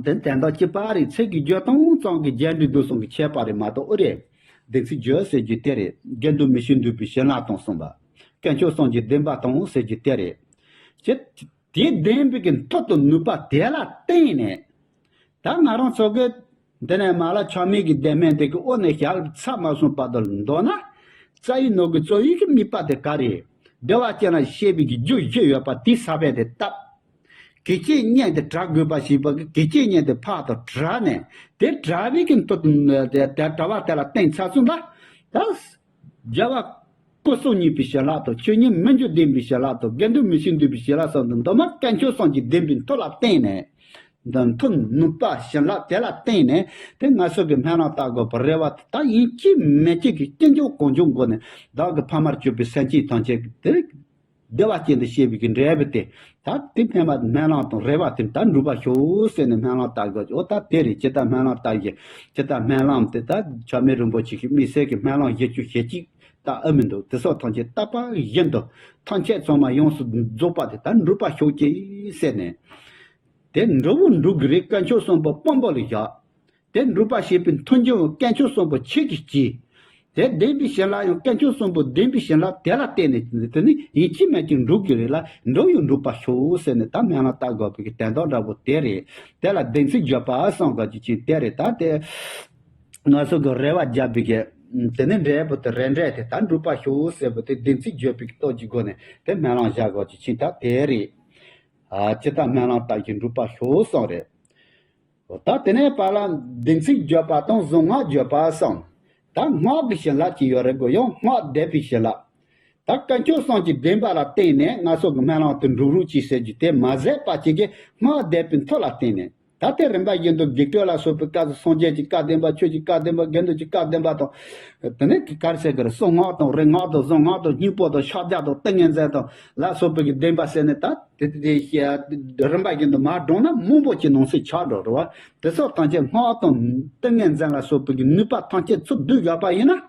དེ་དོན་དག་གཅིག་པ་རེད། ཚིག་གི་རྒྱུ་དང་ཙམ་གྱི་རྒྱན་འདྲེས་འདུག་གསུམ་གྱི་ཁྱད་པར་རེད་མ་གཏོགས་ཨོ་རེད། བདེན་ཚིག་བརྗོད་ཟེར་རྒྱུ་དེ་རེད། དགེ་འདུན་མི་ཤེས་འདུག་པའི་བྱིན་རླབས་དང་གསུངས་པ། དཀོན་མཆོག་གསུམ་གྱི་བདེན་པ་དང་ཟེར་རྒྱུ་དེ་རེད། ཅེས། དེ་བདེན་པའི་གི་མཐུ་དང་ནུས་པ་དེ་ལ་བརྟེན་ནས། ད་ང་རང་ཚོ་གི་འདི་ནས་མ་ལ་ཆགས་མེད་ཀྱི་བདེན་མེད་དེ་གི་འོ་ནས་ཞལ་ཚར་མ་སོང་བར་དུ་མདོར་ན། རྩ་བའི་ནང་གི་རྩ་བའི་གི་དམིགས་པ་དེ་ག་རེ། བདེ་བ་ཅན་ལ་སྐྱེ་བའི་གི་རྒྱུ་བཞི་ཡོད་པ་དེའི་ས་བོན་དེ་བཏབ། གལ་ཆེ་གཉེན་དེ་བྲལ་དགོས་པ་ཞེས་པ་གི་གལ་ཆེ་གཉེན་དེ་ཕར་དང་བྲལ་ནས་དེ་བྲལ་བའི་གི་མཐུ་དང་དེ་བྲལ་བ་དེ་ལ་བརྟེན་ཚར་སོང་ལ། ད། རྒྱལ་བ་སྐུ་གསུམ་མཉེས་པའི་བྱིན་རླབས་དང་ཆོས་ཉིད་མི་འགྱུར་བདེན་པའི་བྱིན་རླབས་དང་དགེ་འདུན་མི་ཤེས་འདུག་པའི་བྱིན་རླབས་སོགས་འདི་མདོར་ན་དཀོན་མཆོག་གསུམ་གྱི་བདེན་པའི་མཐུ་ལ་བརྟེན་ནས། འདི་མཐུ་ནུས་པ་བྱིན་རླབས་དེ་ལ་བརྟེན་ནས་དེ་ང་ཚོ་གི་སྨོན་ལམ་བཏབ་དགོས་པ་རེ་བ་དེ་ད་ཡིན་གཅིག་མིན་གཅིག་གི་ཅི་འཇོག་གང་འཇོག་སྒོ་ནས་བདག་གི་ཕ་མར་གྱུར་པའི་སེམས་ཅན་ཐམས་ཅད་ཀྱི་དེ། བདེ་བ་ཅན་དུ་སྐྱེ་བའི་གི་འབྲས་བུ་དེ། ད་དེ་སྨོན་པ་སྨོན་ལམ་དང་རེ་བ་དེ་ད་འགྲུབ་པར་ཤོག་ཟེར་ནས་སྨོན་ལམ་བཏབ་དགོས། འོ་ད་དེ་རེད། ཇི་ལྟར་སྨོན་ལམ་བཏབ་བཞིན་ཇི་ལྟར་སྨོན་ལམ་དེ་ད་ཆགས་མེད་རིན་པོ་ཆེ་གི་དམིགས་བསལ་གྱི་སྨོན་ལམ་བཞི་བཅུ་ཞེ་གཅིག་ད་ཨ་མི་འདུག་དེ་སོགས་ཐམས་ཅད་བཏབ་པ་བཞིན་དུ་ཐམས་ཅད་ཚང་མ་ཡོངས་སུ་རྫོགས་པ་དེ་ད་འགྲུབ་པར་ཤོག་ཅིག་ཟེར་ནས། དེ་འགྲུབ་བོ་འགྲུབ་གི་རེད། དཀོན་མཆོག་གསུམ་པོ་དཔང་པོ་ལ་བཞག་དེ་འགྲུབ་པ་བྱེད་པའི་མཐུན་འགྱུར་དཀོན་མཆོག་གསུམ་པོ་ཆོས་ཀྱི་སྤྱི། དེ་བདེན་པའི་བྱིན་རླབས་ཡང་དཀོན་མཆོག་གསུམ་པོ་བདེན་པའི་བྱིན་རླབས་དེ་ལ་བརྟེན་ནས་དེ་ནི་ཡིན་གཅིག་མིན་གཅིག་འགྲུབ་ཀྱི་རེད་ལ་འགྲུབ་ཡང་འགྲུབ་པར་ཤོག་ཟེར་ནས་ད་སྨོན་ལམ་བཏབ་དགོས་པའི་གི་དོན་དག་འདྲ་པོ་དེ་རེད། དེ་ལ་བདེན་ཚིག་བརྗོད་པ་གསུང་དགོས་ཀྱི་ཅིག་དེ་རེད། ད་དེ་ང་ཚོ་གི་རེ་བ་བརྒྱབ་པའི་གི་ དེ་ནས་འབྲས་བུ་དེ་རེ་འབྲས་དེ་ད་འགྲུབ་པར་ཤོག་ཟེར་བ་དེ་བདེན་ཚིག་བརྗོད་པའི་སྟོབས་ཀྱི་སྒོ་ནས་དེ་སྨོན་ལམ་བཞག་དགོས་ཀྱི་ཕྱིར་ད་དེ་རེད། ཨ་ཇི་ལྟར་སྨོན་ལམ་བཏབ་ཀྱང་འགྲུབ་པར་ཤོག་གསུངས་རེད། ད་དེ་ནས་བར་ལ་བདེན་ཚིག་བརྗོད་པ་དང་གཟུངས་སྔགས་བརྗོད་པ་གསུངས། ད་སྔགས་ཀྱི་བྱིན་རླབས་ཀྱི་ཡོད་རེད་གོ་ཡང་སྔགས་བཟླས་པའི་བྱིན་རླབས། ད་དཀོན་མཆོག་གསུམ་གྱི་བདེན་པ་ལ་བརྟེན་ནས་ང་ཚོ་གི་སྨོན་ལམ་དེ་འགྲུབ་རོགས་གྱིས་ཟེར་རྒྱུ་དེ་མ་ཟད་པ་ཅིག་གིས་སྔགས་བཟླས་པའི་མཐུ་ལ་བརྟེན་ནས། ད་ལྟའི་རིམ་པ་བཞིན་དུ་བགེགས་སྐྲོད་ལ་སོགས་པའི་སྐབས་སུ་སངས་རྒྱས་ཀྱི་བཀའ་བདེན་པ། ཆོས་ཀྱི་བཀའ་བདེན་པ། དགེ་འདུན་གྱི་བཀའ་བདེན་པ་དང་། དེ་ནས་ག་རེ་ཟེར་གི་རེད། གསང་སྔགས་དང་རིག་སྔགས་དང་གཟུངས་སྔགས་དང་སྙིང་པོ་དང་ཕྱག་རྒྱ་དང་ཏིང་ངེ་འཛིན་དང་ལ་སོགས་པའི་གི་བདེན་པ་ཟེར་ནས་ད་དེ་དེ་རིམ་པ་བཞིན་དུ་མར་བགྲངས་ན་མང་པོ་ཅིག་ནང་གསེས་ཆགས་འགྲོ་རེད་བ། དེ་སོགས་ཐམས་ཅད་སྔགས་དང་ཏིང་ངེ་འཛིན་ལ་སོགས་པའི་གི་ནུས་པ་ཐམས་ཅད་ཚུར་བསྡུས་བཞག་པ་ཡིན་ན།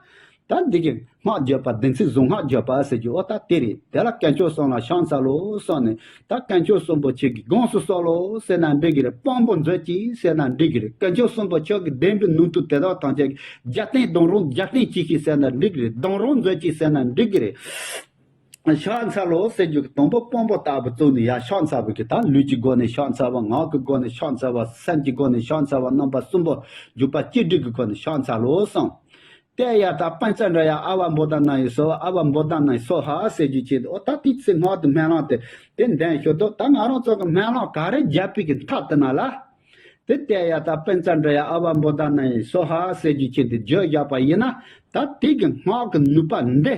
ད་འདི་གི་སྔགས་བརྗོད་པ་བདེན་ཚིག་གཟུངས་སྔགས་བརྗོད་པ་ཟེར་རྒྱུ་འོ་ད་དེ་རེད། དེ་ལ་དཀོན་མཆོག་གསུམ་ལ་ཕྱག་འཚལ་ལོ་གསུངས་ནས་ད་དཀོན་མཆོག་གསུམ་པོ་ཁྱེད་ཀྱི་དགོངས་སུ་གསོལ་ལོ་ཟེར་ན་འགྲིག་གི་རེད། དཔང་པོ་མཛོད་ཅིག་ཟེར་ན་འགྲིག་གི་རེད། དཀོན་མཆོག་གསུམ་པོ་ཁྱོད་ཀྱི་བདེན་པའི་ནུས་མཐུ་དེ་དག་ཐམས་ཅད་རྒྱབ་རྟེན་གདུང་རུང་རྒྱབ་རྟེན་གྱིས་ཤིག་ཟེར་ན་འགྲིག་གི་རེད། གདུང་རུང་མཛོད་ཅིག་ཟེར་ན་འགྲིག་གི་རེད། ཕྱག་འཚལ་ལོ་ཟེར་རྒྱུ་གི་དང་པོ་དཔང་པོ་ལྟ་བུ་བཙུགས་ནས་ཡར་ཕྱག་འཚལ་བ་གི་ད་ལུས་ཀྱི་སྒོ་ནས་ཕྱག་འཚལ་བ། ངག་གི་སྒོ་ནས་ཕྱག་འཚལ་བ། སེམས་ཀྱི་སྒོ་ནས་ཕྱག་འཚལ་བ། རྣམ་པ་གསུམ་པོ་འཇུག་པ་གཅིག་སྒྲིལ་གྱི་སྒོ་ནས་ཕྱག་འཚལ་ལོ་གསུངས། ཏདྱ་ཐཱ། པཉྩ་དྲི་ཡ་ཨ་ཝ་བོ་དྷ་ན་ཡེ་སྭཱ་ཧཱ། ཨ་ཝ་བོ་དྷ་ན་ཡེ་སྭཱ་ཧཱ་ཟེར་རྒྱུ་ཅིག་འོ་ད་དེ་ཚེ་སྔགས་དེ་སྨོན་ལམ་དེ་དེ་འདོན་ཞུ་དོ། ད་ང་རང་ཚོ་གི་སྨོན་ལམ་ག་རེ་བརྒྱབ་པའི་གི་མཐའ་དེ་ན་ལ། དེ་ཏདྱ་ཐཱ། པཉྩ་དྲི་ཡ་ཨ་ཝ་བོ་དྷ་ན་ཡེ་སྭཱ་ཧཱ་ཟེར་རྒྱུ་ཅིག་དེ་བརྗོད་བཞག་པ་ཡིན་ན། ད་དེ་གི་སྔགས་ཀྱི་ནུས་པ་འདི།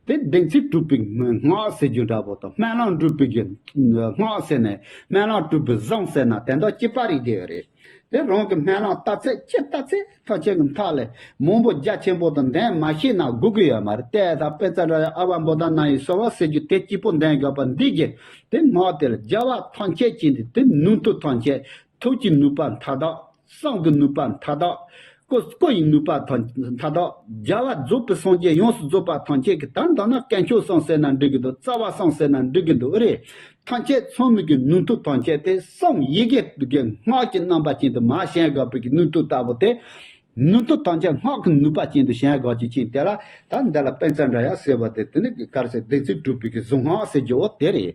དེ་བདེན་ཚིག་གྲུབ་པའི་སྔགས་ཟེར་རྒྱུ་འདྲ་པོ་དང་སྨོན་ལམ་གྲུབ་པའི་གི་སྔགས་ཟེར་ནས་སྨོན་ལམ་གྲུབ་པའི་གཟུངས་ཟེར་ན་དེ་འདྲ་གཅིག་པ་རེད་དེ་ཡོད་རེད། དེ་རང་གི་སྨོན་ལམ་བཏབ་ཚད་ཅི་བཏབ་ཚད་ཐམས་ཅད་ཀྱི་མཐའ་ལས་མང་པོ་རྒྱ་ཆེན་པོ་དང་འདོན་མ་ཤེས་ན་དགོས་ཀྱི་ཡོད་མ་རེད། ཏདྱ་ཐཱ། པཉྩ་དྲི་ཡ་ཨ་ཝ་བོ་དྷ་ན་ཡེ་སྭཱ་ཧཱ་ཟེར་རྒྱུ་དེ་གཅིག་པོ་འདོན་དགོས་པ་འདི་གི་དེ་སྔགས་དེ་ལ་རྒྱལ་བ་ཐམས་ཅད་ཀྱི་འདི་དེ་ནུས་མཐུ་ཐམས་ཅད། ཐུགས་ཀྱི་ནུས་པ་མཐའ་དག། བསམ་གྱི་ནུས་པ་མཐའ་དག། སྐུ་སྐུ་ཡི་ནུས་པ་མཐའ་དག། རྒྱལ་བ་རྫོགས་པའི་སངས་རྒྱས་ཡོངས་སུ་རྫོགས་པ་ཐམས་ཅད་ཀྱི་ད་འདི་ན་དཀོན་མཆོག་གསུམ་ཟེར་ན་འགྲིག་གི་འདུག་རྩ་བ་གསུམ་ཟེར་ན་འགྲིག་གི་འདུག་རེད། ཐམས་ཅད་ཚང་མའི་གི་ནུས་མཐུ་ཐམས་ཅད་དེ་གསུམ་ཡི་གེ་གི་སྔགས་ཀྱི་རྣམ་པ་ཅན་དུ་མ་བྱས་དགོས་པའི་གི་ནུས་མཐུ་ལྟ་བུ་དེ། ནུས་མཐུ་ཐམས་ཅད་སྔགས་ཀྱི་ནུས་པ་ཅན་དུ་བྱས་དགོས་ཀྱི་ཕྱིར་དེ་ལ་ད་འདི་ལ་པཉྩ་དྲི་ཡ་ཟེར་བ་དེ་དེ་ནི་ག་རེ་ཟེར་བདེན་ཚིག་གྲུབ་པའི་གི་གཟུངས་སྔགས་ཟེར་རྒྱུ་འོ་དེ་རེད།